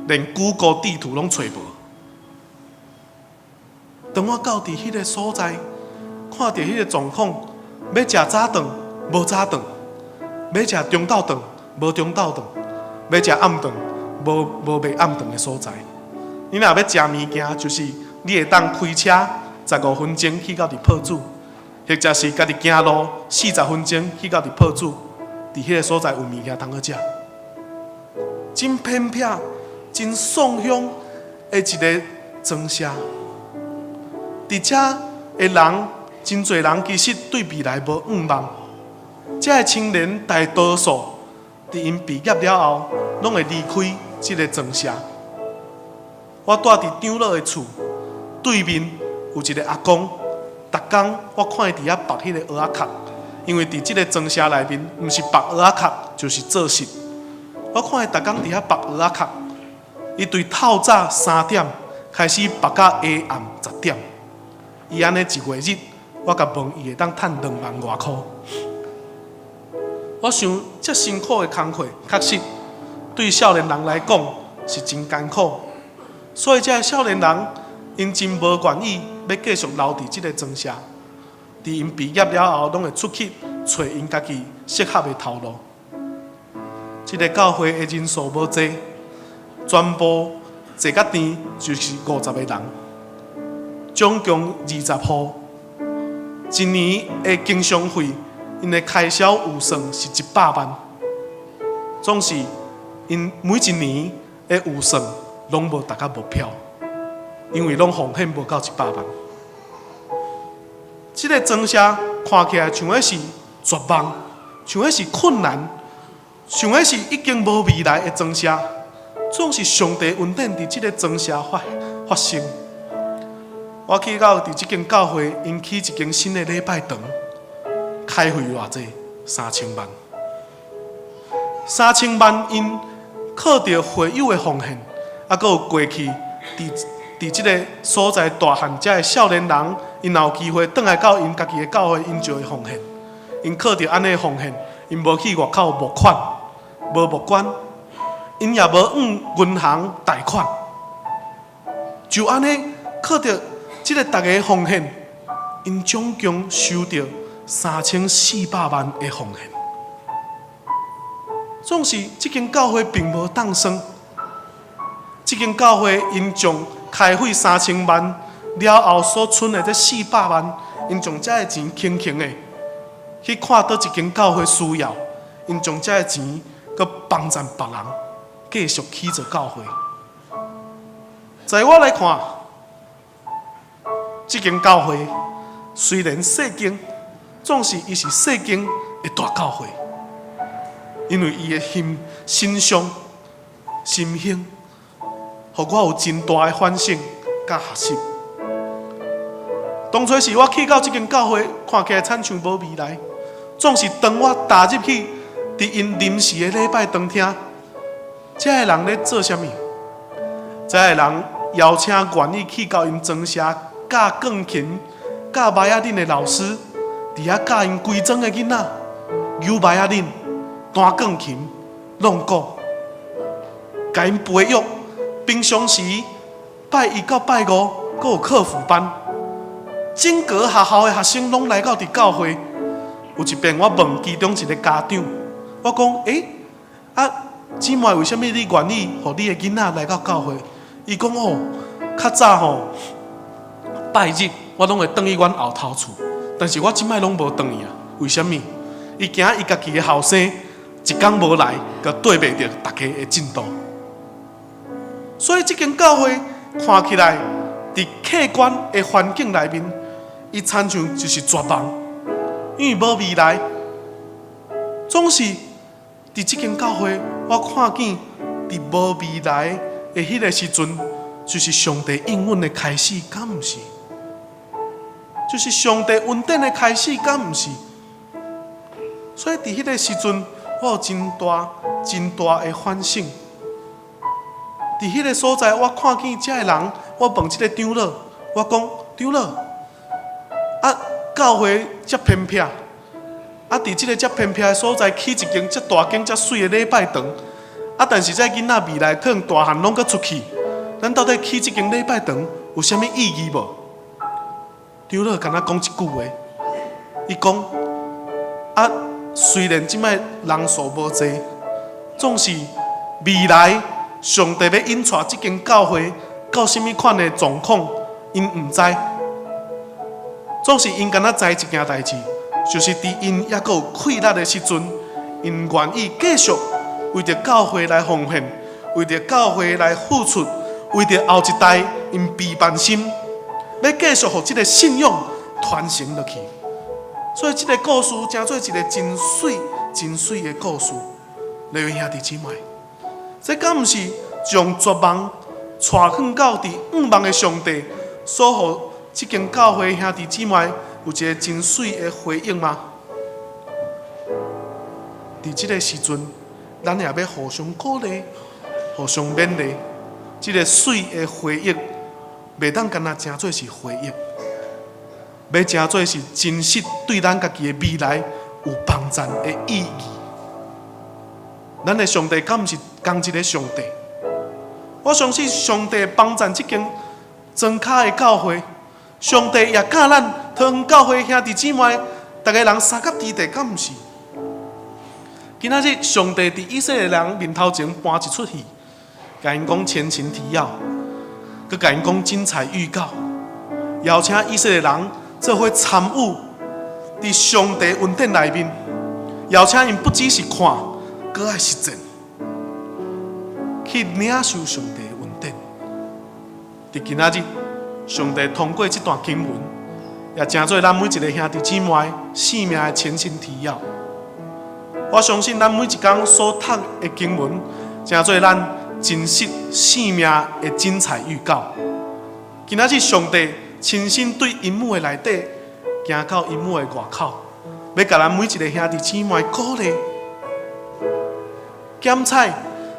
連 Google 地圖攏揣無。當我到佇彼个所在，看著彼个狀況，欲食早頓無早頓，欲食中晝頓無中晝頓，欲食暗頓無賣暗頓的所在。你若欲食物件，就是你會當開車15分鐘去到佇朴子，或者是家己行路40分鐘去到佇朴子，佇彼个所在有物件通好食。真偏僻、真喪鄉的一个莊社，佇遮的人真濟人其實對未來無向望。遮的青年大多數佇𪜶畢業了後，攏會離開這个莊社。我蹛佇長老的厝對面有一个阿公，逐工我看伊佇遐縛彼个蚵仔殼，因為佇這个莊社內面，毋是縛蚵仔殼，就是做穡。我看伊逐工佇遐縛蚵仔殼，伊對透早3點開始縛到下暗10點。伊按呢一月日，我共問伊會當趁2萬外箍。我想這辛苦的工課，確實對少年人來講是真艱苦。所以這个少年人，𪜶真無願意欲繼續留佇這个莊社。佇𪜶畢業了後，攏會出去揣𪜶家己適合的頭路。這个教會的人數無濟，全部坐甲甜就是50個人，總共20戶。一年的經常費，𪜶的開銷預算是100萬，總是𪜶每一年的預算攏無達到目標，因為攏奉獻無夠一百萬。這个莊社看起來像彼是絕望，像彼是困難，像彼是已經無未來的莊社，總是上帝恩典佇這个莊社發生。我去到佇這間教會，𪜶起一間新的禮拜堂，開費偌濟？三千萬。三千萬，𪜶靠著會友的奉獻，啊，閣有過去佇這个所在大漢遮的少年人，𪜶若有機會轉來到𪜶家己的教會，𪜶就會奉獻。𪜶靠著按呢奉獻，𪜶無去外口募款，無募捐，𪜶也無向銀行貸款，就按呢靠著這个逐家奉獻，𪜶總共收著3400萬的奉獻。總是這間教會並無當算，這間教會𪜶將開費三千萬了後所剩的這四百萬，𪜶將這个錢輕輕的去看佗一間教會需要，𪜶將這个錢閣幫贊別人，繼續起做教會。在我來看，這間教會雖然細間，總是伊是細間的大教會，因為伊的心身上心胸，予我有真大的反省佮學習。當初時我去到這間教會，看起來親像無未來，總是當我踏入去，佇𪜶臨時的禮拜堂廳，遮的人咧做啥物？遮的人邀請願意去到𪜶莊社教鋼琴、教維仔輪的老師，佇遐教𪜶規莊的囡仔，扭維仔輪、彈鋼琴、弄鼓，共𪜶培育。平常時拜一到拜五，閣有課輔班，整個學校的學生攏來到佇教會。有一遍我問其中一個家長，我講：欸，啊，姊妹，為啥物你願意予你的囡仔來到教會？伊講哦，較早吼拜日我攏會轉去阮後頭厝，但是我這擺攏無轉去啊。為啥物？伊驚伊家己的後生一工無來，就綴袂著逐家的進度。所以這間教會看起來，佇客觀的環境內面，伊親像就是絕望，因為無未來。總是佇這間教會，我看見佇無未來的彼個時陣，就是上帝應允的開始，敢毋是？就是上帝恩典的開始，敢毋是？所以佇彼個時陣，我有真大、真大的反省。佇彼個所在，我看見遮的人，我問這個長老，我講長老，啊，教會遮偏僻，啊，佇這個遮偏僻的所在起一間遮大間、遮媠的禮拜堂，啊，但是這囡仔未來可能大漢攏閣出去，咱到底起這間禮拜堂有啥物意義無？長老敢若講一句話，伊講啊，雖然這擺人數無濟，總是未來上帝欲引帶這間教會到啥物款的狀況，𪜶毋知。總是𪜶敢若知一件代誌，就是佇𪜶猶閣有氣力的時陣，𪜶願意繼續為著教會來奉獻，為著教會來付出，為著後一代𪜶備萬心，欲繼續予這个信仰傳承落去。所以這个故事成做一个真媠、真媠的故事。各位兄弟姊妹，這敢毋是將絕望帶向到佇向望的上帝所予這間教會兄弟姊妹有一个真媠的回應嗎？佇這个時陣，咱也欲互相鼓勵、互相勉勵。這个媠的回應，袂當干焦成做是回憶，欲成做是真實對咱家己的未來有幫贊的意義。咱的上帝敢毋是仝一个上帝？我相信上帝幫贊這間莊跤的教會，上帝也教咱桃園教會兄弟姊妹，逐个人相佮佇地，敢毋是？今仔日上帝佇以色列人面頭前搬一齣戲，共𪜶講前情提要，閣共𪜶講精彩預告，邀請以色列人做伙參與佇上帝恩典內面，邀請𪜶不只是看，閣愛實踐，去領受上帝的恩典。佇今仔日，上帝通過這段經文，也成做咱每一个兄弟姊妹生命的前情提要。我相信咱每一工所讀的經文，成做咱真實生命的精彩預告。今仔日上帝親身對營幕的內底，行到營幕的外口，欲共咱每一个兄弟姊妹鼓勵、檢採，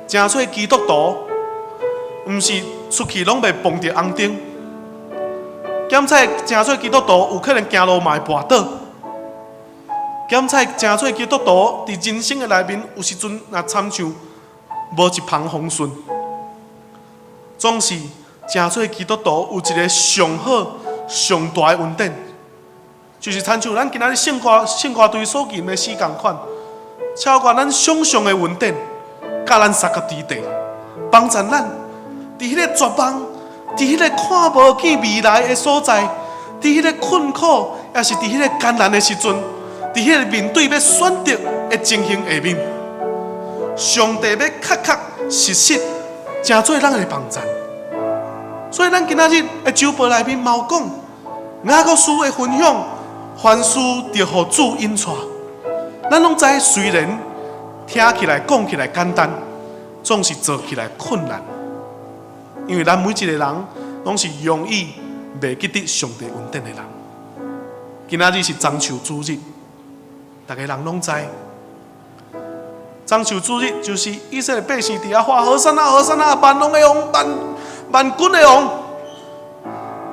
成做基督徒，毋是出去攏袂碰著紅燈。檢採成做基督徒，有可能行路嘛會跋倒。檢採成做基督徒，佇人生的內面，有時陣若親像無一帆風順，總是成做基督徒有一个上好、上大的恩典，就是親像咱今仔日聖歌聖歌隊所吟的詩仝款，超過咱想象的恩典，佮咱相佮佇地，幫助咱佇彼个絕望、佇彼个看無見未來的所在，佇彼个困苦，抑是佇彼个艱難的時陣，佇彼个面對欲選擇的情形下面，上帝欲確確實實成做咱的幫贊。所以咱今仔日的週報內面嘛有講，雅各書的分享，凡事著予主引帶。咱攏知，雖然聽起來講起來簡單，總是做起來困難。因為咱每一个人攏是容易袂記得上帝恩典的人。今仔日是棕樹主日，逐个人攏知。棕樹主日就是以色列百姓佇遐喊和散那和散那，萬王的王，萬萬軍的王。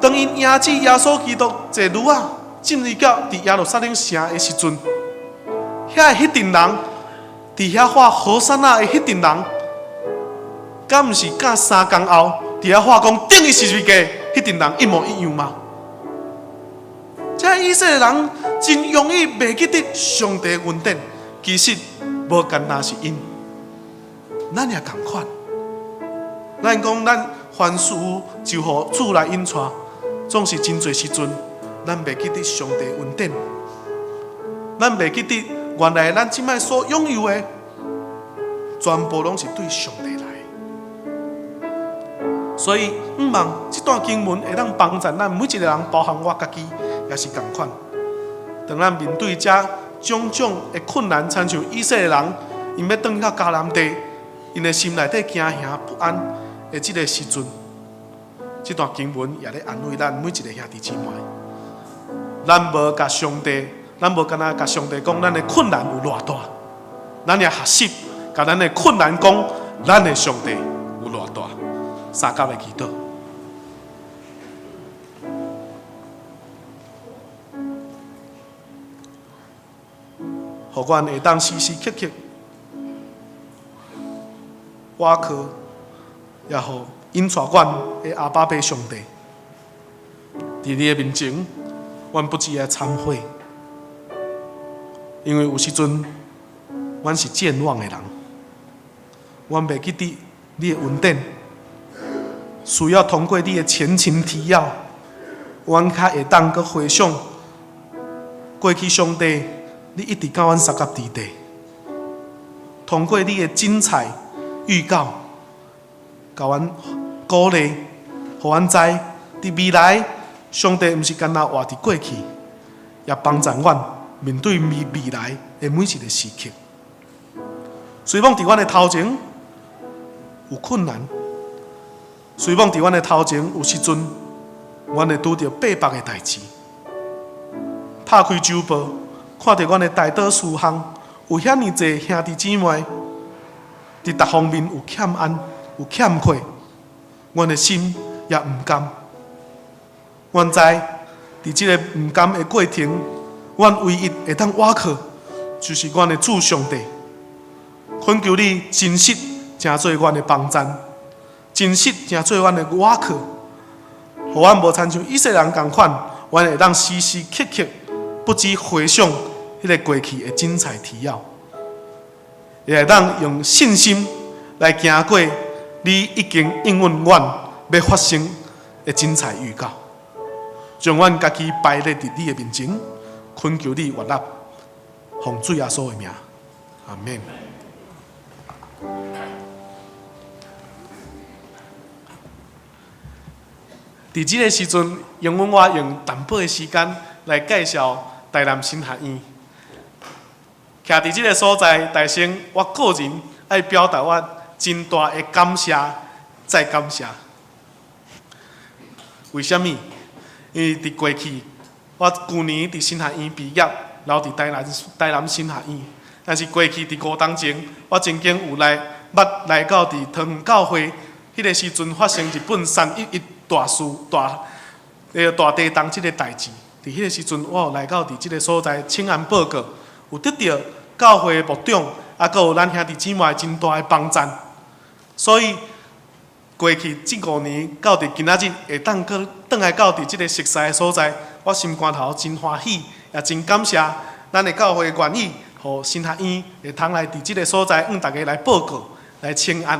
當𪜶迎接耶穌基督坐驢仔進入到佇耶路撒冷城的時陣，遐彼陣人，佇遐喊和散那的彼陣人，敢毋是佮3工後佇遐喊講釘伊十字架彼陣人一模一樣嗎？這以色列人真容易袂記得上帝恩典，其實無干焦是𪜶，咱也仝款。咱講咱凡事就予主來引帶，總是真濟時陣，咱袂記得上帝恩典，咱袂記得原來咱這擺所擁有的，全部攏是對上帝來。所以，向望這段經文會當幫助咱每一个人，包含我家己，也是仝款。當咱面對這種種的困難，親像以色列人，𪜶欲轉去到迦南地，𪜶的心內底驚嚇不安的這个時陣，這段經文也咧安慰咱每一个兄弟姊妹。咱無共上帝，咱無干焦共上帝講咱的困難有偌大，咱也學習共咱的困難講，咱的上帝有偌大。相佮來祈禱。予阮會當時時刻刻倚靠，也予引帶阮的阿爸父上帝，佇你的面前，阮不止愛懺悔，因為有時陣，阮是健忘的人，阮袂記得你的恩典，需要通過你的前情提要，阮較會當閣回想過去上帝，你一直佮阮相佮佇地，通過你的精彩預告，共阮鼓勵，予阮知佇未來，上帝毋是干焦活佇過去，也幫助阮面對未來的每一个時刻。雖罔佇阮的頭前有困難，雖罔佇阮的頭前有時陣，阮會拄著百百的代誌。拍開週報，看著阮的代禱事項，有遐爾濟兄弟姊妹，佇逐方面有欠安、有欠缺，阮的心也毋甘。阮知，佇這个毋甘的過程，阮唯一會當倚靠，就是阮的主上帝。懇求你真實成做阮的幫贊，真實成做阮的倚靠，予阮無親像以色列人仝款，阮會當時時刻刻不止回想彼个過去的精彩提要，也會當用信心來行過你已經應允阮欲發生的精彩預告，將阮家己擺列佇你的面前，懇求你悅納，奉主耶穌的名，阿們。佇這个時陣，容許我用淡薄的時間來介紹台南神學院。徛佇這个所在，大先我個人愛表達我真大的感謝，再感謝。為啥物？因為佇過去，我舊年佇神學院畢業，留佇台南神學院。但是過去佇5冬前，我曾經有來捌來到佇桃園教會，彼个時陣發生日本3.11大事大，大地動這个代誌。佇彼个時陣，我有來到佇這个所在請安報告，有得著教會的牧長，啊，閣有咱兄弟姊妹真大的幫贊。所以過去這5年到佇今仔日會當閣轉來到佇這个熟似的所在，我心肝頭真歡喜，也真感謝咱的教會願意予神學院會通來佇這个所在向大家來報告、來請安。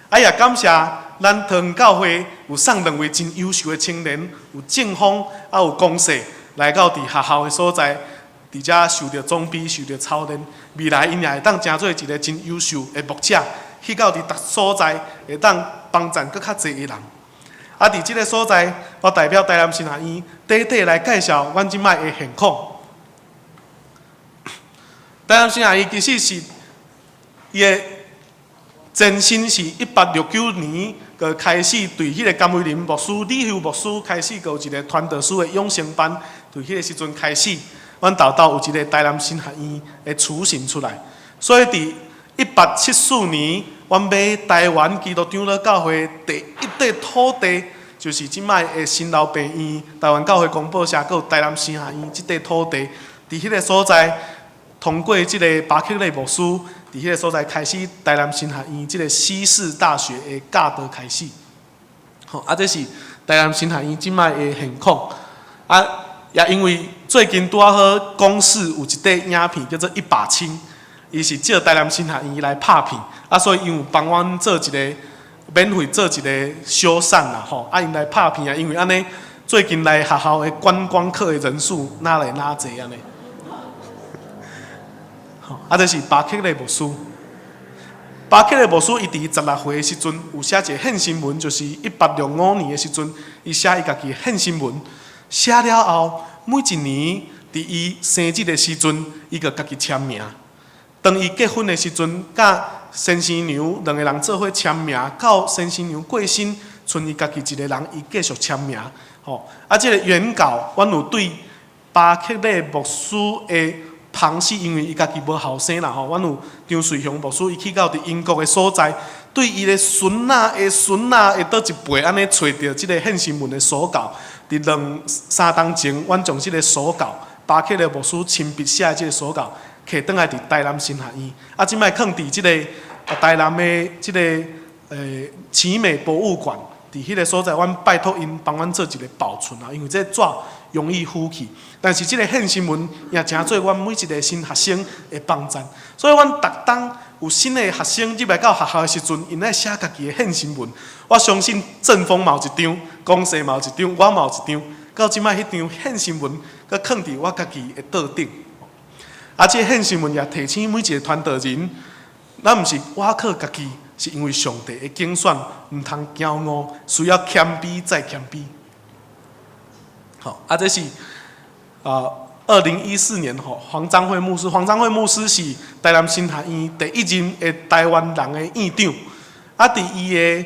啊，也感謝咱桃園教會有送兩位真優秀的青年，有正風，啊有公勢來到佇學校的所在，佇遮受著裝備、受著操練，未來𪜶也會當成做一个真優秀的牧者，去到佇逐所在會當幫贊閣較濟的人。啊，佇這个所在，我代表台南神學院短短來介紹阮這擺的現況。台南神學院其實是伊的前身是1869年，就開始對彼个甘為霖牧師、李秀牧師開始，閣有一个傳道師的養成班，對彼个時陣開始，阮豆豆有一个台南神學院的雛形出來。所以佇1874年，阮買台灣基督長老教會第一塊土地，就是這擺的新老病院、台灣教會公報社，閣有台南神學院這塊土地，佇彼个所在，通過這个巴克禮牧師，佇彼个所在開始台南神學院這个西式大學的教導開始。吼，啊，這是台南神學院這擺的現況。啊，也因為最近拄仔好公視有一塊影片叫做《一把青》，伊是借台南神學院來拍片，啊，所以𪜶有幫阮做一个免費做一个修繕啦，吼，啊，𪜶來拍片啊，因為按呢最近來學校的觀光客的人數哪來哪濟按呢？吼，啊，這是巴克禮牧師。巴克禮牧師伊佇16歲的時陣有寫一个獻身文，就是1865年的時陣，伊寫伊家己的獻身文。寫了後，每一年佇伊生日的時陣，伊就家己簽名。當伊結婚的時陣，佮先生娘兩个人做伙簽名，到先生娘過身，賰伊家己一个人，伊繼續簽名。吼，啊，這个原稿，阮有對巴克禮牧師的旁系，因為伊家己無後生啦吼，阮有張瑞雄牧師，伊去到佇英國的所在，對伊的孫仔的孫仔的佗一輩，按呢揣著這个獻身文的手稿。佇兩三冬前，阮將這个手稿，巴克禮牧師親筆寫的這个手稿，摕轉來佇台南神學院。啊，這擺囥佇這个台南的這个奇美博物館，佇彼个所在，阮拜託𪜶幫阮做一個保存啊，因為這紙容易腐去。但是這个獻身文也誠做阮每一个新學生的幫贊，所以阮逐冬有新的學生入來到學校的時陣，𪜶愛寫家己的獻身文。我相信正風嘛有一張，公社嘛有一張，我嘛有一張。到這擺彼張獻身文，閣囥佇我家己的桌頂。啊，這個獻身文也提醒每一个傳道人，咱毋是倚靠家己，是因為上帝的揀選，毋通驕傲，需要謙卑再謙卑。好，啊，這是啊，2014年吼，黃章惠牧師，黃章惠牧師是台南神學院第一任的台灣人的院長。啊，佇伊的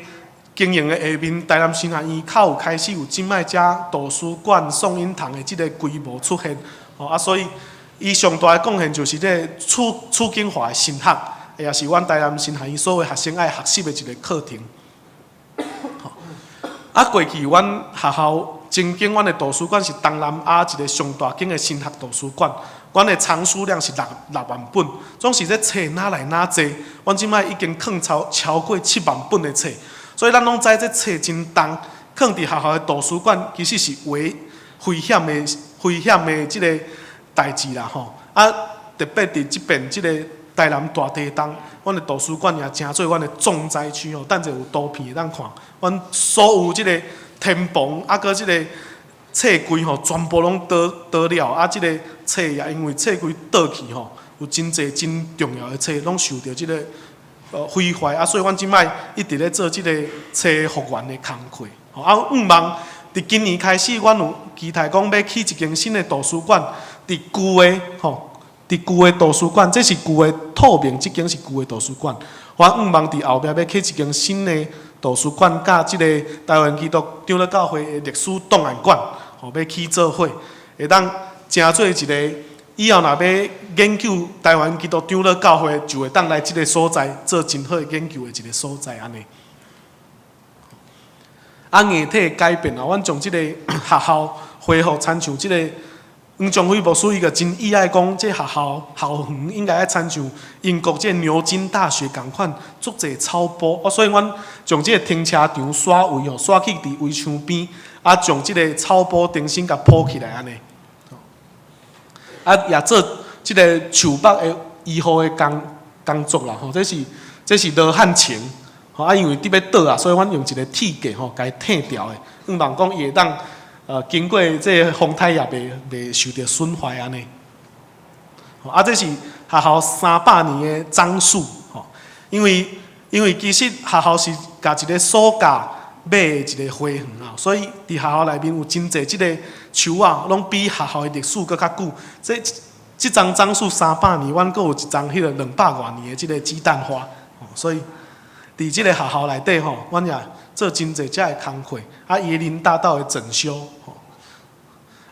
經營的下面，台南神學院較有開始有這擺遮圖書館、頌嬰堂的這个規模出現。吼，啊，所以伊上大的貢獻就是這个處境化的神學，也是阮台南神學院所有學生愛學習的一个課程。啊，過去阮學校曾經，阮的圖書館是東南亞一个上大間的神學圖書館，阮的藏書量是6萬本，總是這冊哪來哪濟，阮這擺已經囥超過7萬本的冊，所以咱攏知這冊真重，囥佇學校的圖書館其實是危險的這个代誌啦吼。啊，特別佇這邊這个台南大地動，阮的圖書館也成做阮的重災區吼。等者有圖片會當看，阮所有這个天棚啊，閣這个冊櫃吼，全部攏倒倒了。啊，這个冊也因為冊櫃倒去吼，有真濟真重要的冊攏受著這个毀壞。啊，所以阮這擺一直咧做這个冊復原的工課。吼，啊，向望佇今年開始，阮有期待講欲起一間新的圖書館，佇舊的吼，佇舊的圖書館，這是舊的透明，這間是舊的圖書館。我向望佇後壁欲起一間新的圖書館，佮這个台灣基督長老教會的歷史檔案館，吼，欲起做伙，會當成做一个以後若欲研究台灣基督長老教會，就會當來這个所在做真好的研究的一个所在，按呢。啊，硬體改變啊，阮將這个學校恢復親像這个黃長輝牧師，伊就真意愛講，這學校校園應該愛親像英國這牛津大學仝款，足濟草坡。哦，所以阮將這个停車場徙位吼，徙去佇圍牆邊，啊，將這个草坡重新共鋪起來按呢。啊，也做這个樹木的醫護的工作啦，吼，這是羅漢松，吼，啊，因為佇欲倒啊，所以阮用一个鐵架吼，共伊撐牢的，向望講伊會當經過這个風颱也袂受著損壞按呢。啊，這是學校300年的樟樹，吼，因為其實學校是共一个所價買的一个花園啊，所以佇學校內面有真濟這个樹仔，攏比學校的歷史閣較久。這叢樟樹三百年，阮閣有一叢彼个200外年的這个雞蛋花，所以佇這个學校內底吼，阮也做真濟遮的工課。啊，椰林大道的整修，吼，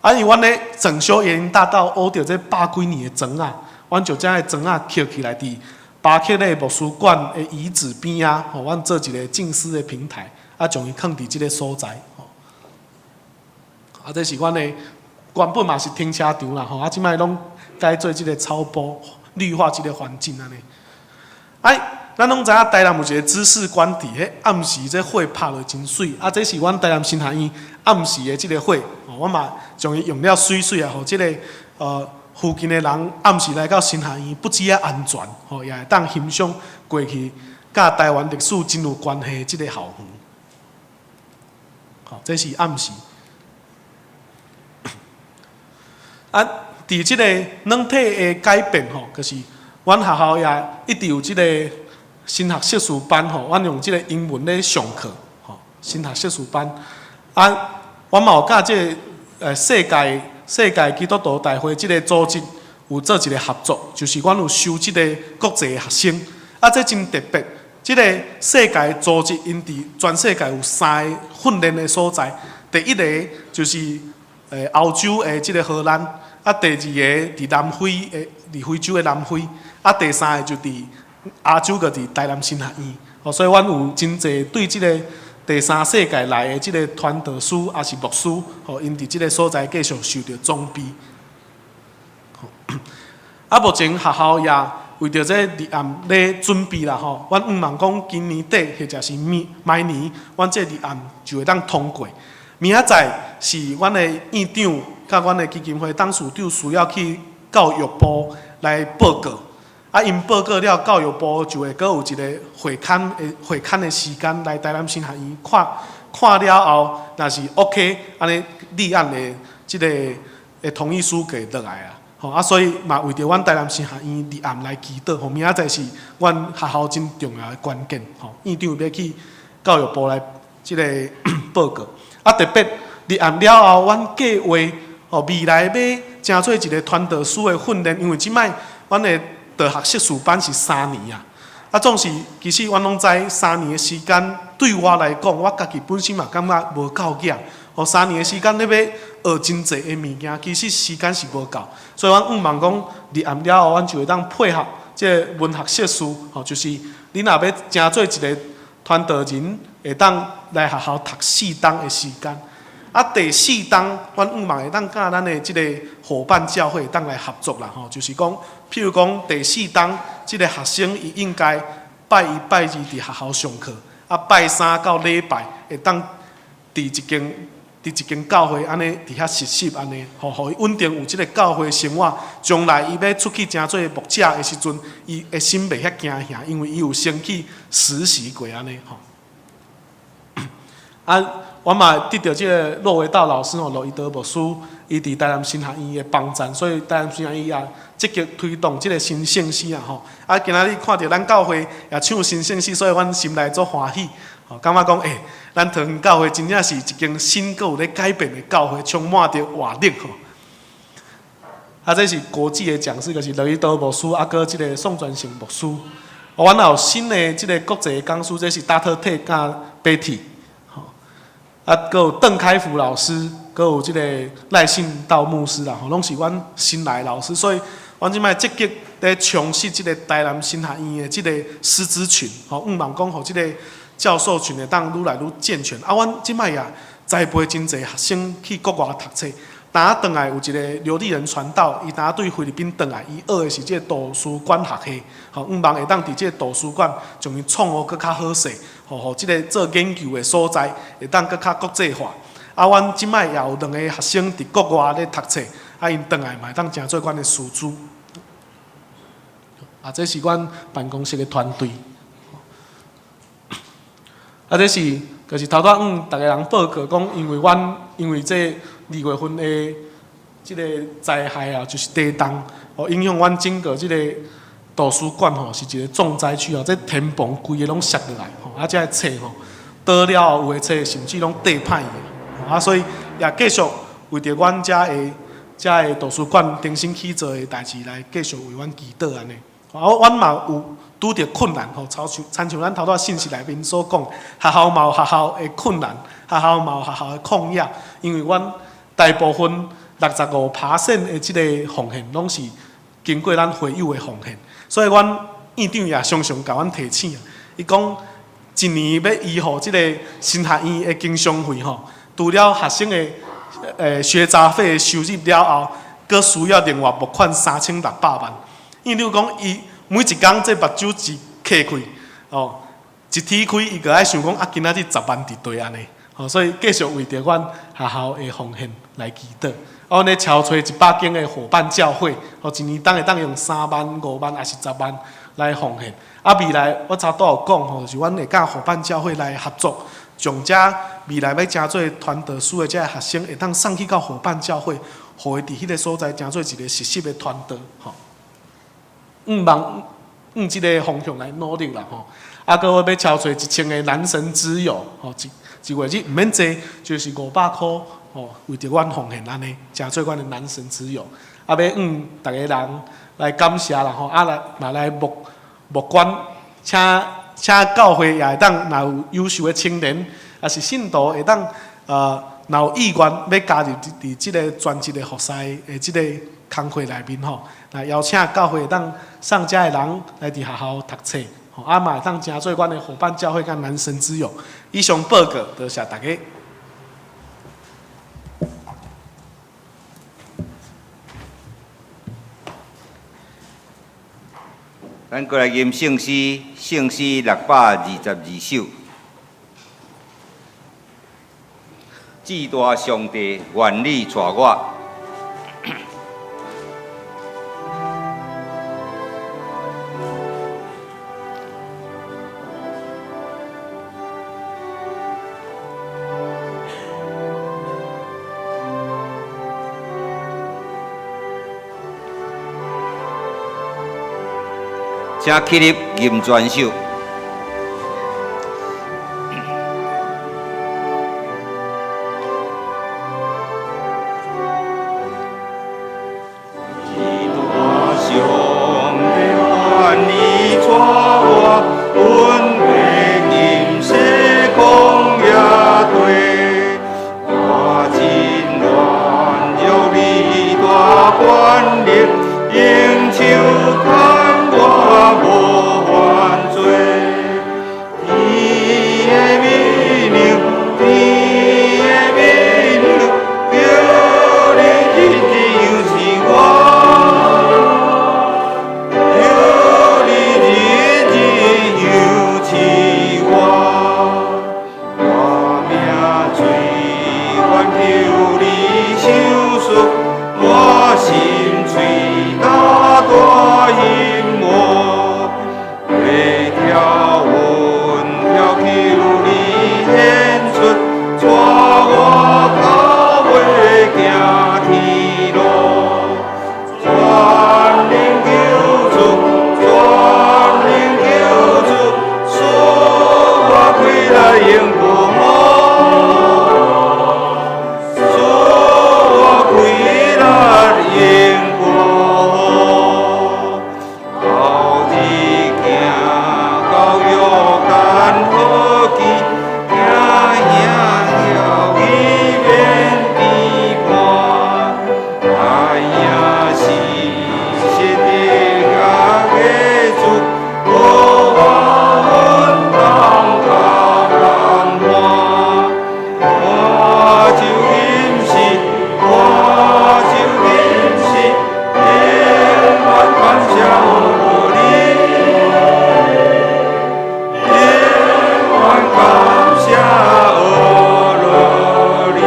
啊，因為阮咧整修椰林大道，挖著這百幾年的磚仔，阮就將彼磚仔抾起來，佇巴克禮牧師館的遺址邊仔，吼，阮做一个靜思的平台，啊，將伊囥佇這个所在，吼。啊，這是阮的原本嘛是停車場啦，吼，啊，這擺攏改做這个草坡綠化這个環境按呢。哎，咱攏知影台南有一个知識館佇彼暗時這火拍落真媠，啊，這是阮台南神學院暗時的這个火，吼，阮嘛將伊用了媠媠啊，予這个附近的人暗時來到神學院，不只啊安全，吼，也會當欣賞過去佮台灣歷史真有關係的這個校園。吼，這是暗時。啊，佇這個軟體的改變吼，就是阮學校也一直有這個神學碩士班吼，阮用這個英文咧上課，吼，神學碩士班。啊，阮嘛有佮這个世界基督徒大會這個組織有做一個合作，就是阮有收這個國際的學生。啊，這真特別。這個世界組織𪜶佇全世界有三个訓練的所在。第一個就是歐洲的這個荷蘭，啊，第二个佇南非的，佇非洲的南非，啊，第三个就佇亞洲，閣佇台南神學院。哦，所以阮有真濟對這個第三世界來的這个傳道師，抑是牧師，吼，𪜶佇這个所在繼續受著裝備。啊，目前學校也為著這立案咧準備啦，吼，阮向望講今年底或者是明年，阮這立案就會當通過。明仔載是阮的院長佮阮的基金會董事長需要去教育部來報告。啊，𪜶報告了，教育部就會閣有一个會勘的時間來台南神學院看看了後，若是 OK，按呢立案的這个的同意書會落來啊。吼啊，所以嘛為著阮台南神學院立案來祈禱，吼，明仔載是阮學校真重要的關鍵，吼，院長欲去教育部來這个報告。啊，特別立案了後，阮計劃吼未來欲成做一个傳道師的訓練，因為這擺阮的道學碩士班是三年啊，啊，總是其實阮攏知三年的時間對我來講，我家己本身嘛感覺無夠額。哦，三年的時間你欲學真濟的物件，其實時間是無夠，所以阮向望講立案了後，阮就會當配合這个文學碩士，吼，就是你若欲成做一个傳道人，會當來學校讀四冬的時間。啊，第四冬，阮向望會當佮咱的這个夥伴教會會當來合作啦，吼，就是講，譬如講第四冬，這个學生伊應該拜一、拜二佇學校上課，啊，拜三到禮拜會當佇一間教會按呢佇遐實習按呢，吼，予伊穩定有這个教會生活，將來伊欲出去成做牧者的時陣，伊的心袂遐驚嚇，因為伊有先去實習過按呢，吼。啊，我嘛得著這个駱維道老師吼，駱維道牧師，伊佇台南神學院的幫贊，所以台南神學院也積極推動這个新聖詩啊吼。啊，今仔日看著咱教會也唱新聖詩，所以阮心內足歡喜，吼，感覺講咱桃園教會真正是一間新閣有咧改變的教會，充滿著活力吼。啊，這是國際的講師，就是駱維道牧師，啊，閣這个宋傳成牧師。阮也有新的這个國際講師，這是 Dr. 特佮 Betty。啊，閣有鄧開福老師，閣有這个賴信道牧師啦，吼，攏是阮新來的老師，所以阮這擺積極咧充實這个台南神學院的這个師資群，吼，向望講予這个教授群會當愈來愈健全。啊，阮這擺也栽培真濟學生去國外讀冊。當轉來有一个劉立人傳道，伊當對菲律賓轉來，伊學的是這个圖書館學系，吼，向望會當佇這个圖書館將伊創予閣較好勢，吼，予這个做研究的所在會當閣較國際化。啊，阮這擺也有兩個學生佇國外咧讀冊，啊，𪜶轉來嘛會當成做阮的師資。啊，這是阮辦公室的團隊。啊，這是就是頭拄仔向逐个人報告講，因為阮因為這二月份的這个災害啊，就是地動，哦，影響阮整個這个圖書館吼，是一个重災區哦。這天棚規个攏摔落來，吼，啊，這个冊吼倒了後，有的冊甚至攏綴歹去，啊，所以也繼續為著阮遮的圖書館重新起造的代誌來繼續為阮祈禱按呢。啊，阮嘛有拄著困難吼，親像咱頭拄仔信息內面所講，學校嘛有學校的困難，學校嘛有學校的抗壓，因為阮大部分65% 的這个奉獻，攏是經過咱會友的奉獻，所以阮院長也常常共阮提醒。伊講一年欲醫予這个神學院的經常費吼，除了學生的學雜費的收入了後，閣需要另外募款3600萬。院長講，伊每一工這目睭一開開，哦，一天開，伊閣愛想講啊，今仔日十萬佇佗按呢，吼，所以繼續為著阮學校的奉獻來祈禱。啊，阮咧籌揣100間的夥伴教會，吼，一年當會當用3萬、5萬，抑是10萬來奉獻。啊，未來我頭拄有講吼，就是阮會佮夥伴教會來合作，將遮未來欲成做傳道師的遮學生，會當送去到夥伴教會，予伊佇彼个所在成做一个實習的傳道，吼。向往這个方向來努力啦，吼。啊，閣我欲籌揣1000个男神之友，吼，一一月日毋免濟，就是500箍，吼，為著阮奉獻按呢，成做阮的男神之友。啊，欲向逐个人來感謝啦，吼，啊來嘛來募募捐，請請教會也會當，若有優秀的青年，抑是信徒會當，若有意願欲加入佇佇這个專職的服侍的這个工課內面吼，來邀請教會會當送遮的人來佇學校讀冊，吼，啊嘛會當成做阮的夥伴教會佮男神之友。以上報告，多謝大家。咱閣來吟聖詩，聖詩622首。至大上帝，願你帶我。請起立吟全首。至大上帝，願你帶我，阮的今世曠野地，我真軟弱，你大權力，用手牽我無犯罪。天的美能，天的美能，求你日日養賜我，求你日日養賜我。我命隨願求你賞賜，我心喙大大欣慕。月條雲條求你顯出，帶我到尾行天路。全能救主，全能救主，賜我開來永不好，賜我開來永不好。頭日行到約旦河邊，行行曉伊免跌絆。愛也是實的的主，無我阮當靠同伴。我就吟詩，我就吟詩，永遠感謝你，永遠感謝你。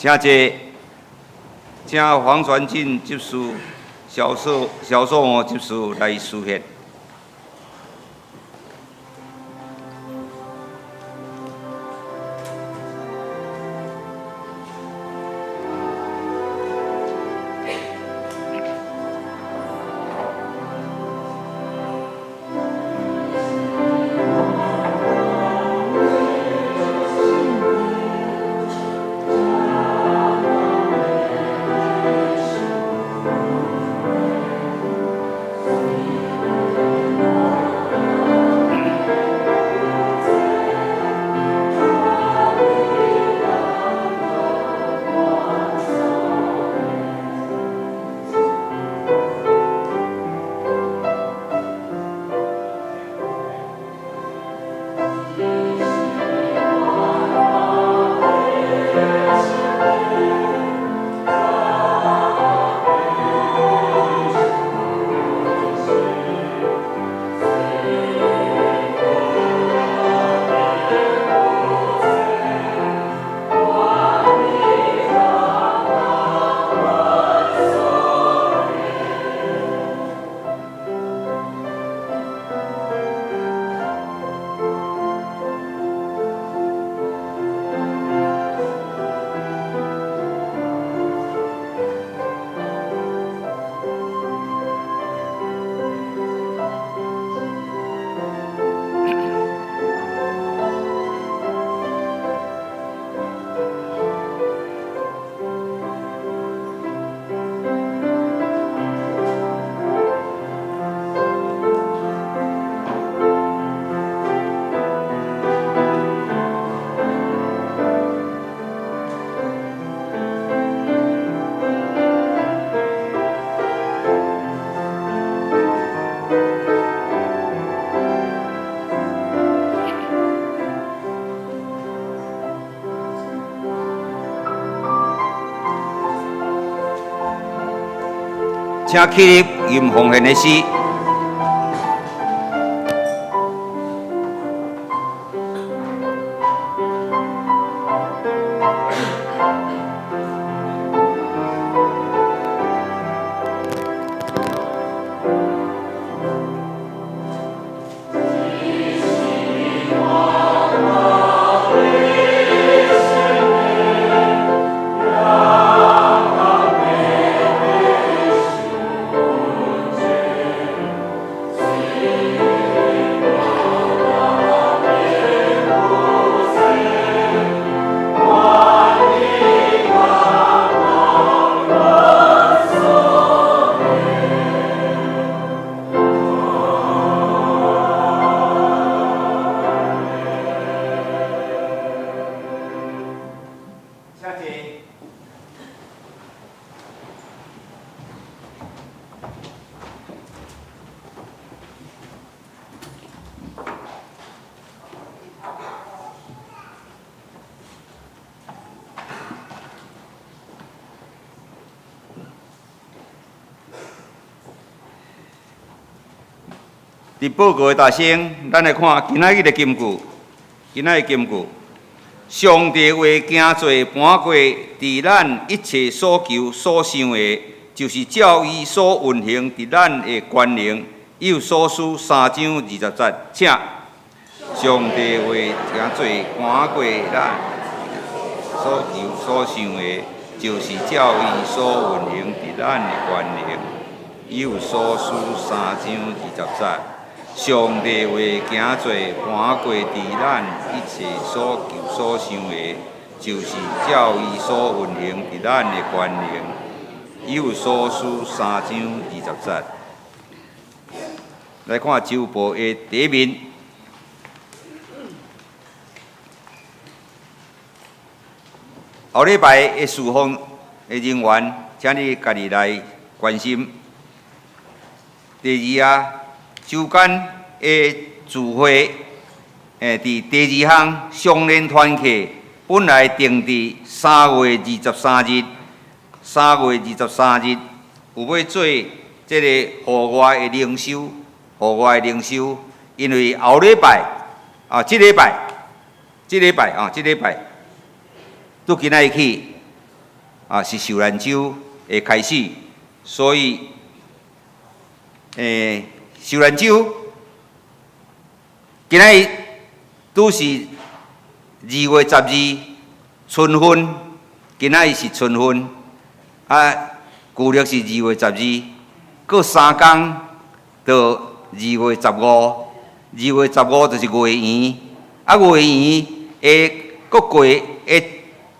阿請坐，請黃傳進執事、蕭素娥執事來司獻。請起立吟奉獻的詩。請坐。伫報告的大聲，咱來看今仔日的金句。今仔日金句，上帝話行做搬過，佇咱一切所求所想的，就是照伊所運行佇咱的權能。以弗所書三章二十節，請。上帝話行做搬過咱所求所想的，就是照伊所運行佇咱的權能。以弗所書三章二十節。上帝話行做搬過佇咱一切所求所想的，就是照伊所運行佇咱的權能。以弗所書三章二十節。來看週報的第一面。後禮拜的事奉的人員，請你家己來關心。第二啊，週間的聚會，佇第二項相連團契，本來定佇3月23日，三月二十三日有欲做這个戶外的靈修，戶外的靈修，因為後禮拜啊，這禮拜，這禮拜啊，這禮拜，拄今仔日起啊，是受難週的開始，所以，受難週今仔日拄是2月12春分，今仔日是春分，啊，舊曆是二月十二，過三工就二月十五，二月十五就是月圓，啊，月圓的閣過的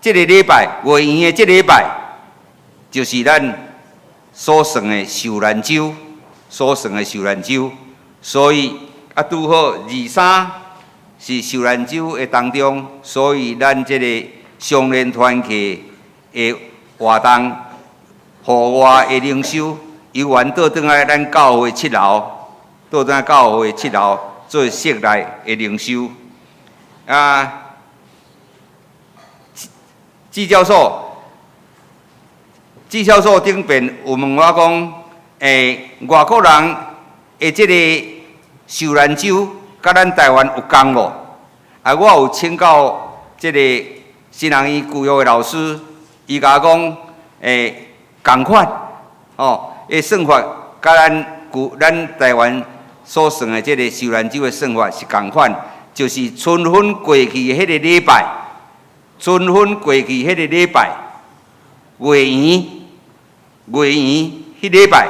這个禮拜，月圓的這禮拜，就是咱所算的受難週，所算的受難週，所以啊，拄好二三是受難週的當中，所以咱這個相連團契的活動，戶外的靈修，猶原倒轉來咱教會七樓，倒轉來教會七樓做室內的靈修。啊，紀教授，紀教授頂邊有問我講，外國人的這个受難週，佮咱台灣有仝無？啊，我有請教這个新人院舊約的老師，伊共我講，仝款，哦，的算法，佮咱台灣所算的這个受難週的算法是仝款，就是春分過去彼个禮拜，春分過去彼個禮拜，月圓，月圓彼禮拜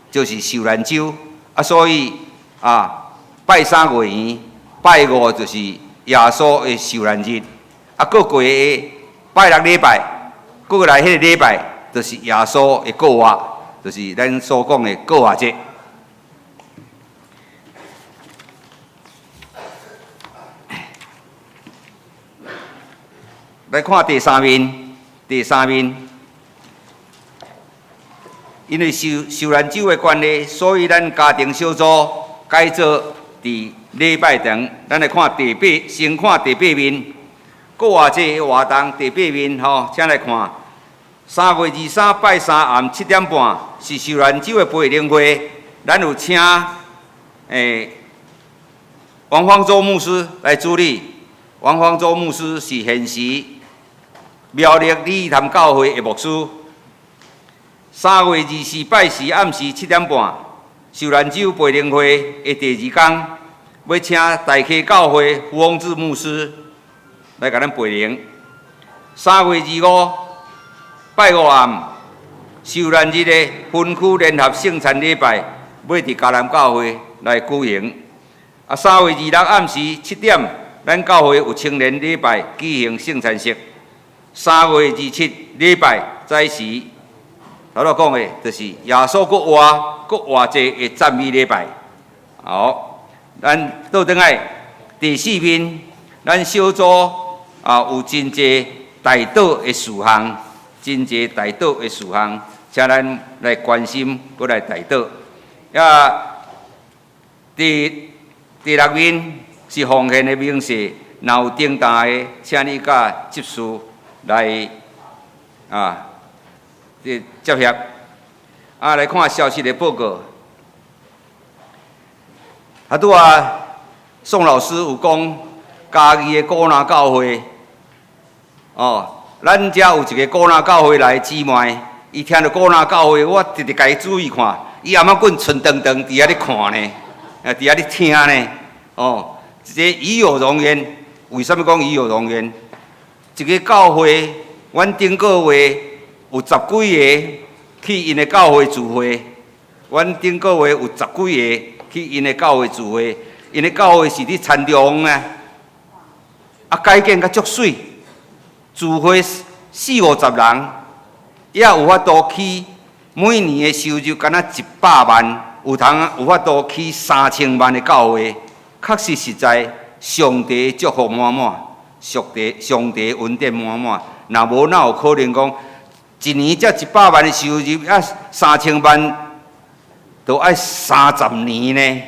就是受難週，啊，所以啊，拜三月圓，拜五就是耶穌的受難日，啊，閣過拜六禮拜，閣來彼個禮拜就是耶穌的復活，就是咱所講的復活節。來看第三面，第三面，因為受難週的關係，所以咱家庭小組改做佇禮拜堂。咱來看第八，先看第八面，復活節的活動第八面吼，請來看。3月23拜三暗7點半是受難週的培靈會，咱有請王方舟牧師來主禮。王方舟牧師是現時苗栗鯉魚潭教會的牧師。3月24拜四暗時7點半，受難週培靈會的第二工，欲請大溪教會胡宏志牧師來共咱培靈。3月25拜五暗，受難日的分區聯合聖餐禮拜，欲佇嘉南教會來舉行。3月26暗時7點，咱教會有青年禮拜舉行聖餐式。3月27禮拜早時，頭拄講的，就是耶穌閣活閣活濟的讚美禮拜。好，咱倒轉來第四面，咱小組有真濟代禱的事項，真濟代禱的事項，請咱來關心，閣來代禱。第六面是奉獻的明細，若有重大的，請你佮執事來接協。來看消息的報告。拄仔宋老師有講，嘉義的古衲教會，咱遮有一個古衲教會來的姊妹，伊聽著古衲教會，我直直共伊注意看，伊頷仔棍賰長長佇遐咧看呢，佇遐咧聽呢，這與有榮焉，為啥物講與有榮焉？一个教會，阮頂個月有十幾个去𪜶的教會聚會，阮頂個月有十幾个去𪜶的教會聚會，𪜶的教會是佇田中啊，改建甲足媠，聚會四五十人，也有法度起每年的收入敢若100萬，有通有法度起3000萬的教會，確實實在上帝祝福滿滿，上帝恩典滿滿。若無哪有可能講一年才一百萬的收入，三千萬都愛三十年呢？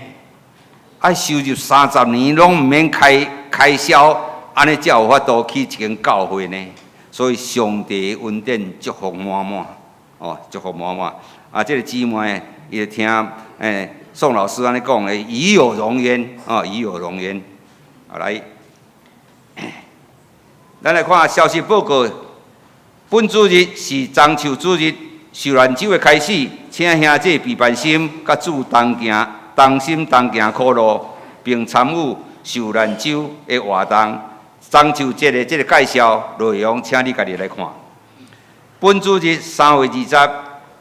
愛收入三十年攏毋免開銷，按呢才有法度起一間教會呢。所以上帝恩典祝福滿滿，祝福滿滿。這個姊妹伊就聽宋老師按呢講的，與有榮焉，與有榮焉。來，咱來看消息報告。本主日是中秋主日，受難週的開始，請兄弟備辦心，佮主同行，同心同行苦路，並參與受難週的活動。中秋節的這个介紹內容，請你家己來看。本主日3月20，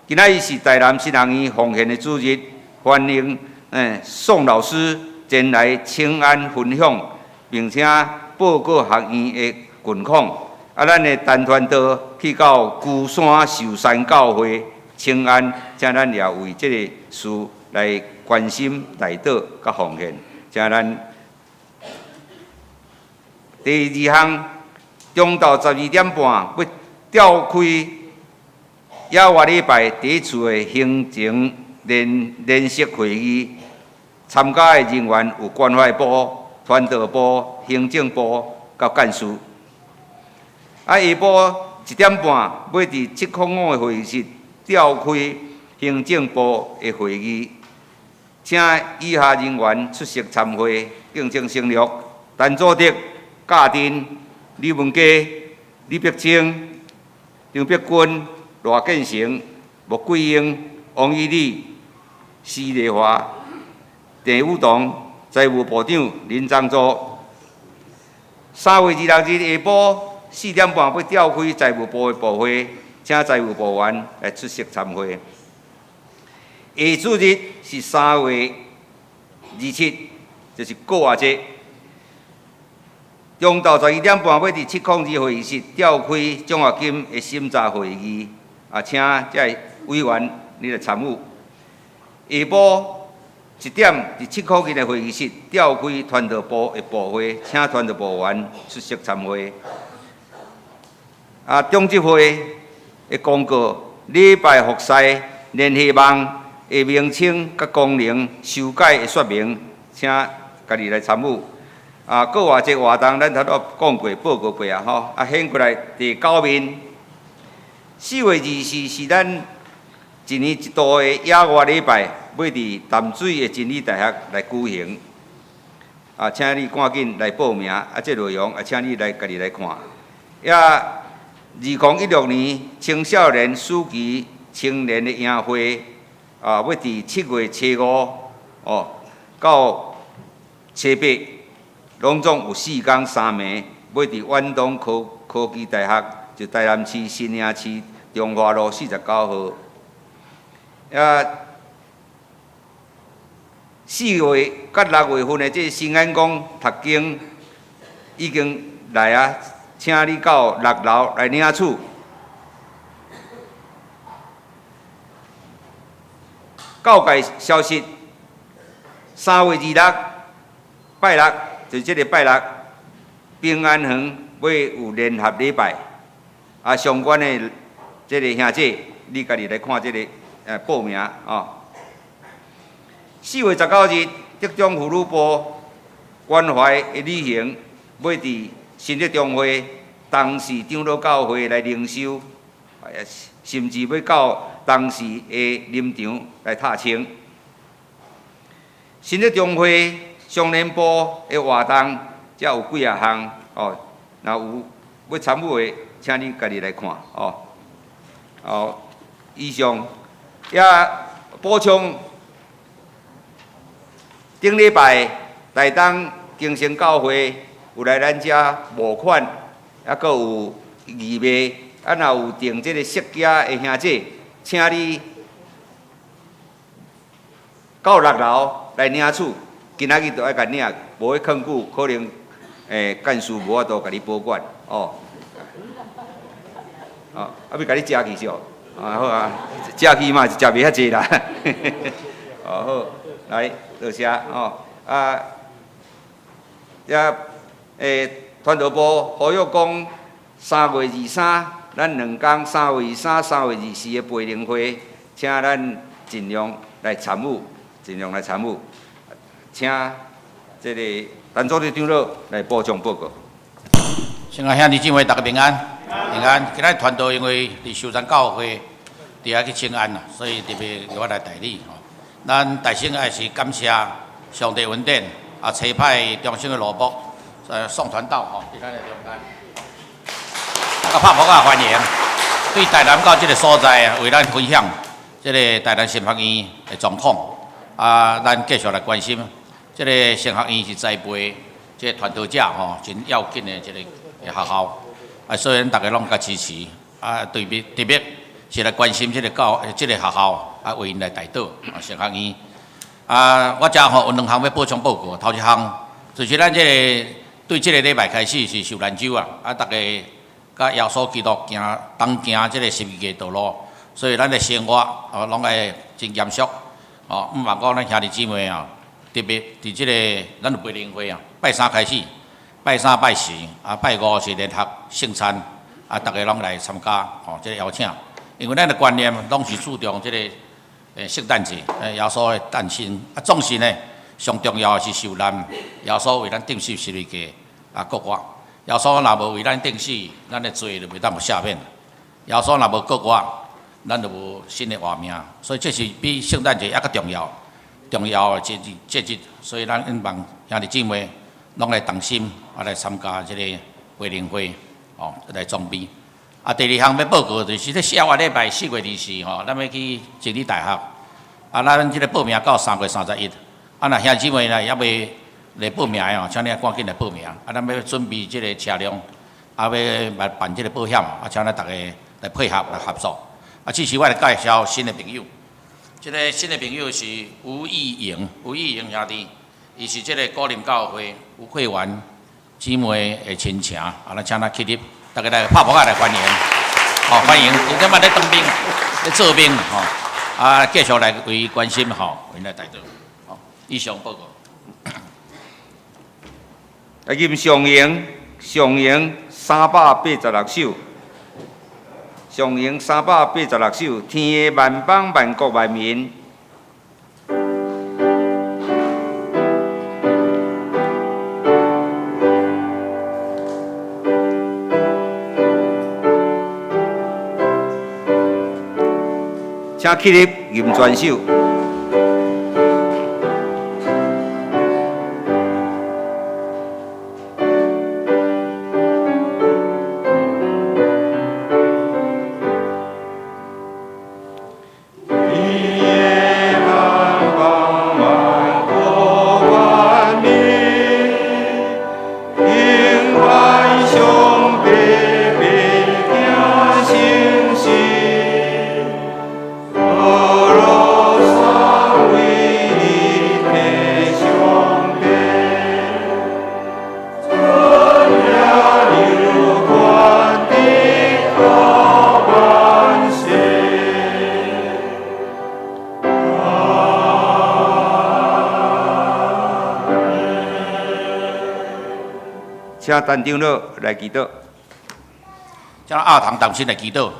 今仔日是台南神學院奉獻的主日，歡迎宋老師前來請安分享，並且報告學院的近況。咱的陳傳道去到龜山壽山教會請安，請咱也為這个事來關心、代禱佮奉獻。請咱第二項，中晝12點半欲召開猶活禮拜第一次的行政聯席會議，參加的人員有關懷部、傳道部、行政部佮幹事。下晡1點半，欲佇705的會議室召開行政部的會議，請以下人員出席參會，敬請省略：陳祖德、教振、李文嘉、李碧清、張碧君、賴建成、穆桂英、王以禮、施麗華、鄭宇彤、財務部長林漳祖。3月26日下晡4點半，欲召開財務部的部會，請財務部員來出席參會。下主日是3月27，就是復活節。中晝12點半，欲佇702會議室召開獎學金的審查會議，請這个委員你來參與。下晡1點，佇702的會議室召開傳道部的部會，請傳道部員出席參會。中執會的公告，禮拜服侍聯繫網的名稱佮功能修改的說明，請家己來參與。復活節活動，咱頭拄講過、報告過啊，吼。掀過來第九面， 4月24是咱一年一度的野外禮拜，欲佇淡水的真理大學來舉行。啊，請你趕緊來報名，啊，這內容啊，請你來家己來看。也2016年青少年暑期青年的營會，啊，欲佇7月初5哦到初8，攏總有4工3暝，欲佇遠東科技大學，就台南市新營市中華路49號。啊，4月佮6月份的這新安宮讀經已經來啊，請你到六樓來領取。教界消息，3月26拜六，就這个拜六，平安園欲有聯合禮拜。啊，相關的這个兄姐，你家己來看這个報名哦。4月19日，德中婦女部關懷的旅行，欲佇新德中會東勢長老教會來靈修，甚至欲到東勢的林場來踏青。新德中會雙連部的活動，遮有幾仔項哦。若有欲參與的，請你家己來看哦。好，以上也補充，頂禮拜台東更生教會有來咱遮募款，抑閣有義賣，啊，若有訂這个釋迦的兄姐，請你到六樓來領取。今仔日就愛共領，無彼囥久，可能幹事無法度共你保管哦。哦，啊，欲共你食去是哦？啊好啊，食去嘛是食袂遐濟啦。哦好，來多謝哦。啊，遮傳道部呼籲講，3月23，咱兩工3月23、3月24的培靈會，請咱盡量來參與，盡量來參與。請這个陳組長長老來補充報告。親愛兄弟姊妹，大家平安，平安。今仔傳道因為佇壽山教會佇遐去請安啦，所以特別由我來代理吼。咱大先愛是感謝上帝恩典，啊，差派中心的羅卜，宋傳道吼，佇咱的中間，啊，拍噗仔歡迎，對台南到這个所在啊，為咱分享這个台南神學院的狀況，啊，咱繼續來關心。這个神學院是栽培這个傳道者吼，真要緊的一个學校，啊，所以咱逐家攏共支持，啊，特別特別是來關心這个教這个學校，啊，為𪜶來代禱啊，神學院。啊，我遮吼有兩項欲補充報告，頭一項就是咱這个對這个禮拜開始是受難週啊，啊，逐家佮耶穌基督行同行這个十字架道路，所以咱的生活哦攏愛真嚴肅哦，毋茫講咱兄弟姊妹啊。特別佇這个，咱有培靈會啊，拜三開始，拜三拜四，啊拜五是聯合聖餐，啊逐家攏來參加，吼，這个邀請。因為咱的觀念攏是注重這个聖誕節，耶穌的誕生，啊總是呢，上重要的是受難，耶穌為咱釘死十字架，啊復活。耶穌若無為咱釘死，咱的罪就袂當予赦免。耶穌若無復活，咱就無新的活命。所以這是比聖誕節猶閣重要。重要的節日，節日，所以咱希望兄弟姊妹攏來同心，啊來參加這个培靈會，哦，來裝備。啊，第二項欲報告就是咧下個禮拜4月24吼，咱欲去真理大學。啊，咱這个報名到3月31。啊，若兄弟姊妹呢猶未來報名的哦，請你趕緊來報名。啊，咱欲準備這个車輛，啊，欲來辦這个保險，啊，請咱逐家來配合來合作。啊，這時我來介紹新的朋友。這个新的朋友是吳義瑩，吳義瑩兄弟，伊是這个高林教會吳慧婉姊妹的親情，啊，咱請他起立，大家來拍噗仔來歡迎，好，歡迎，今天嘛咧當兵，咧做兵，吼，啊，繼續來為伊關心，吼，為來代禱，好，以上報告。來吟上榮，上榮386首。上榮386首，天的萬邦萬國萬民。請起立，吟全首。請陳長老來祈禱。請阿堂同心來祈禱。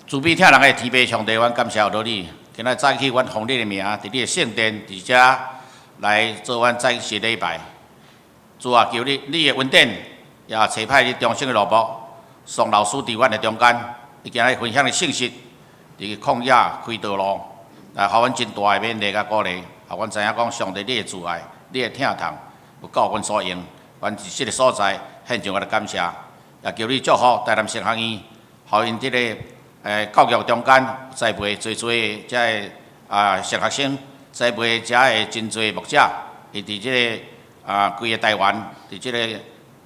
慈悲疼人的天父上帝，阮感謝有你。今仔早起，阮奉你的名，佇你的聖殿，佇遮來做阮早起禮拜。主啊，求你，你的恩典也差派你忠心的奴僕，宋老師佇阮的中間，伊今日分享的信息，佇曠野開道路，來予阮真大的勉勵佮鼓勵，予阮知影講上帝你的慈愛，你的疼痛，有夠阮所用。阮佇這个所在獻上我的感謝，也求你祝福台南神學院，予𪜶這个教育中間栽培濟濟的這个神學生，栽培遮的真濟牧者，伊佇這个規个台灣，佇這个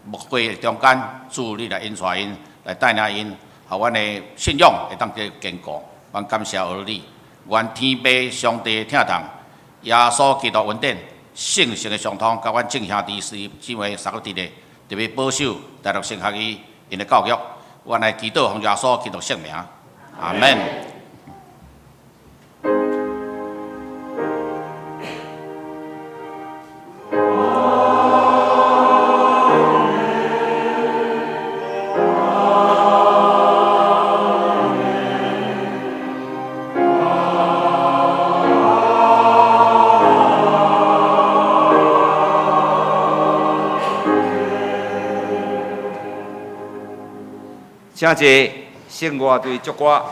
牧會中間，主你來引帶𪜶，來帶領𪜶，予阮的信仰會當較堅固。阮感謝阿你，願天父上帝疼痛，耶穌基督恩典。聖神的相通，佮阮眾兄弟姊妹三個弟弟，特別保守大陸神學院𪜶的教育，阮來祈禱奉耶穌基督聖名，阿門。請坐，聖樂隊祝歌。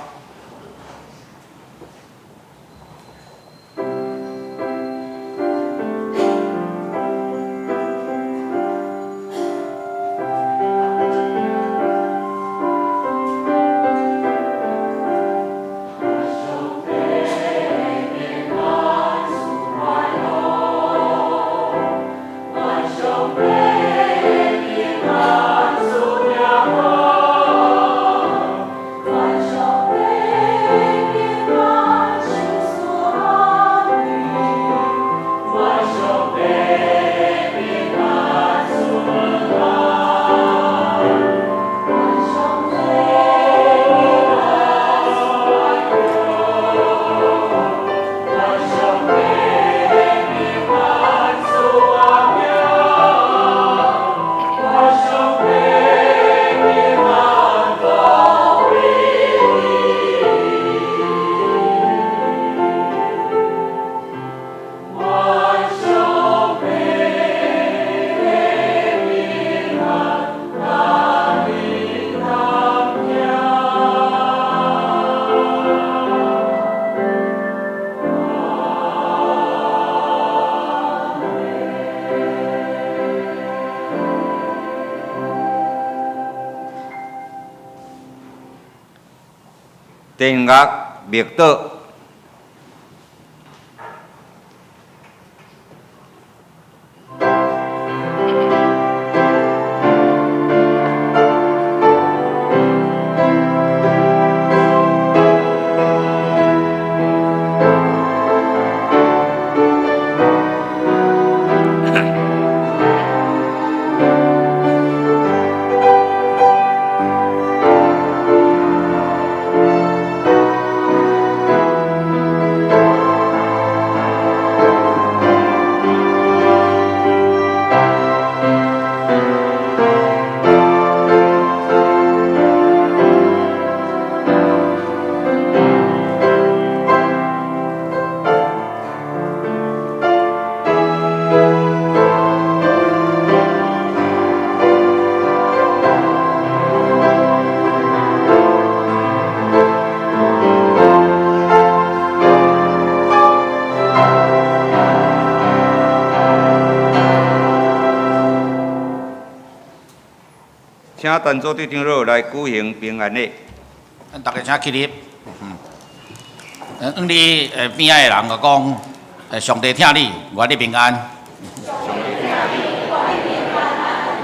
殿樂默禱。請陳組長長老來舉行平安禮。咱逐家請起立。向你邊仔的人就講，上帝疼你，願你平安。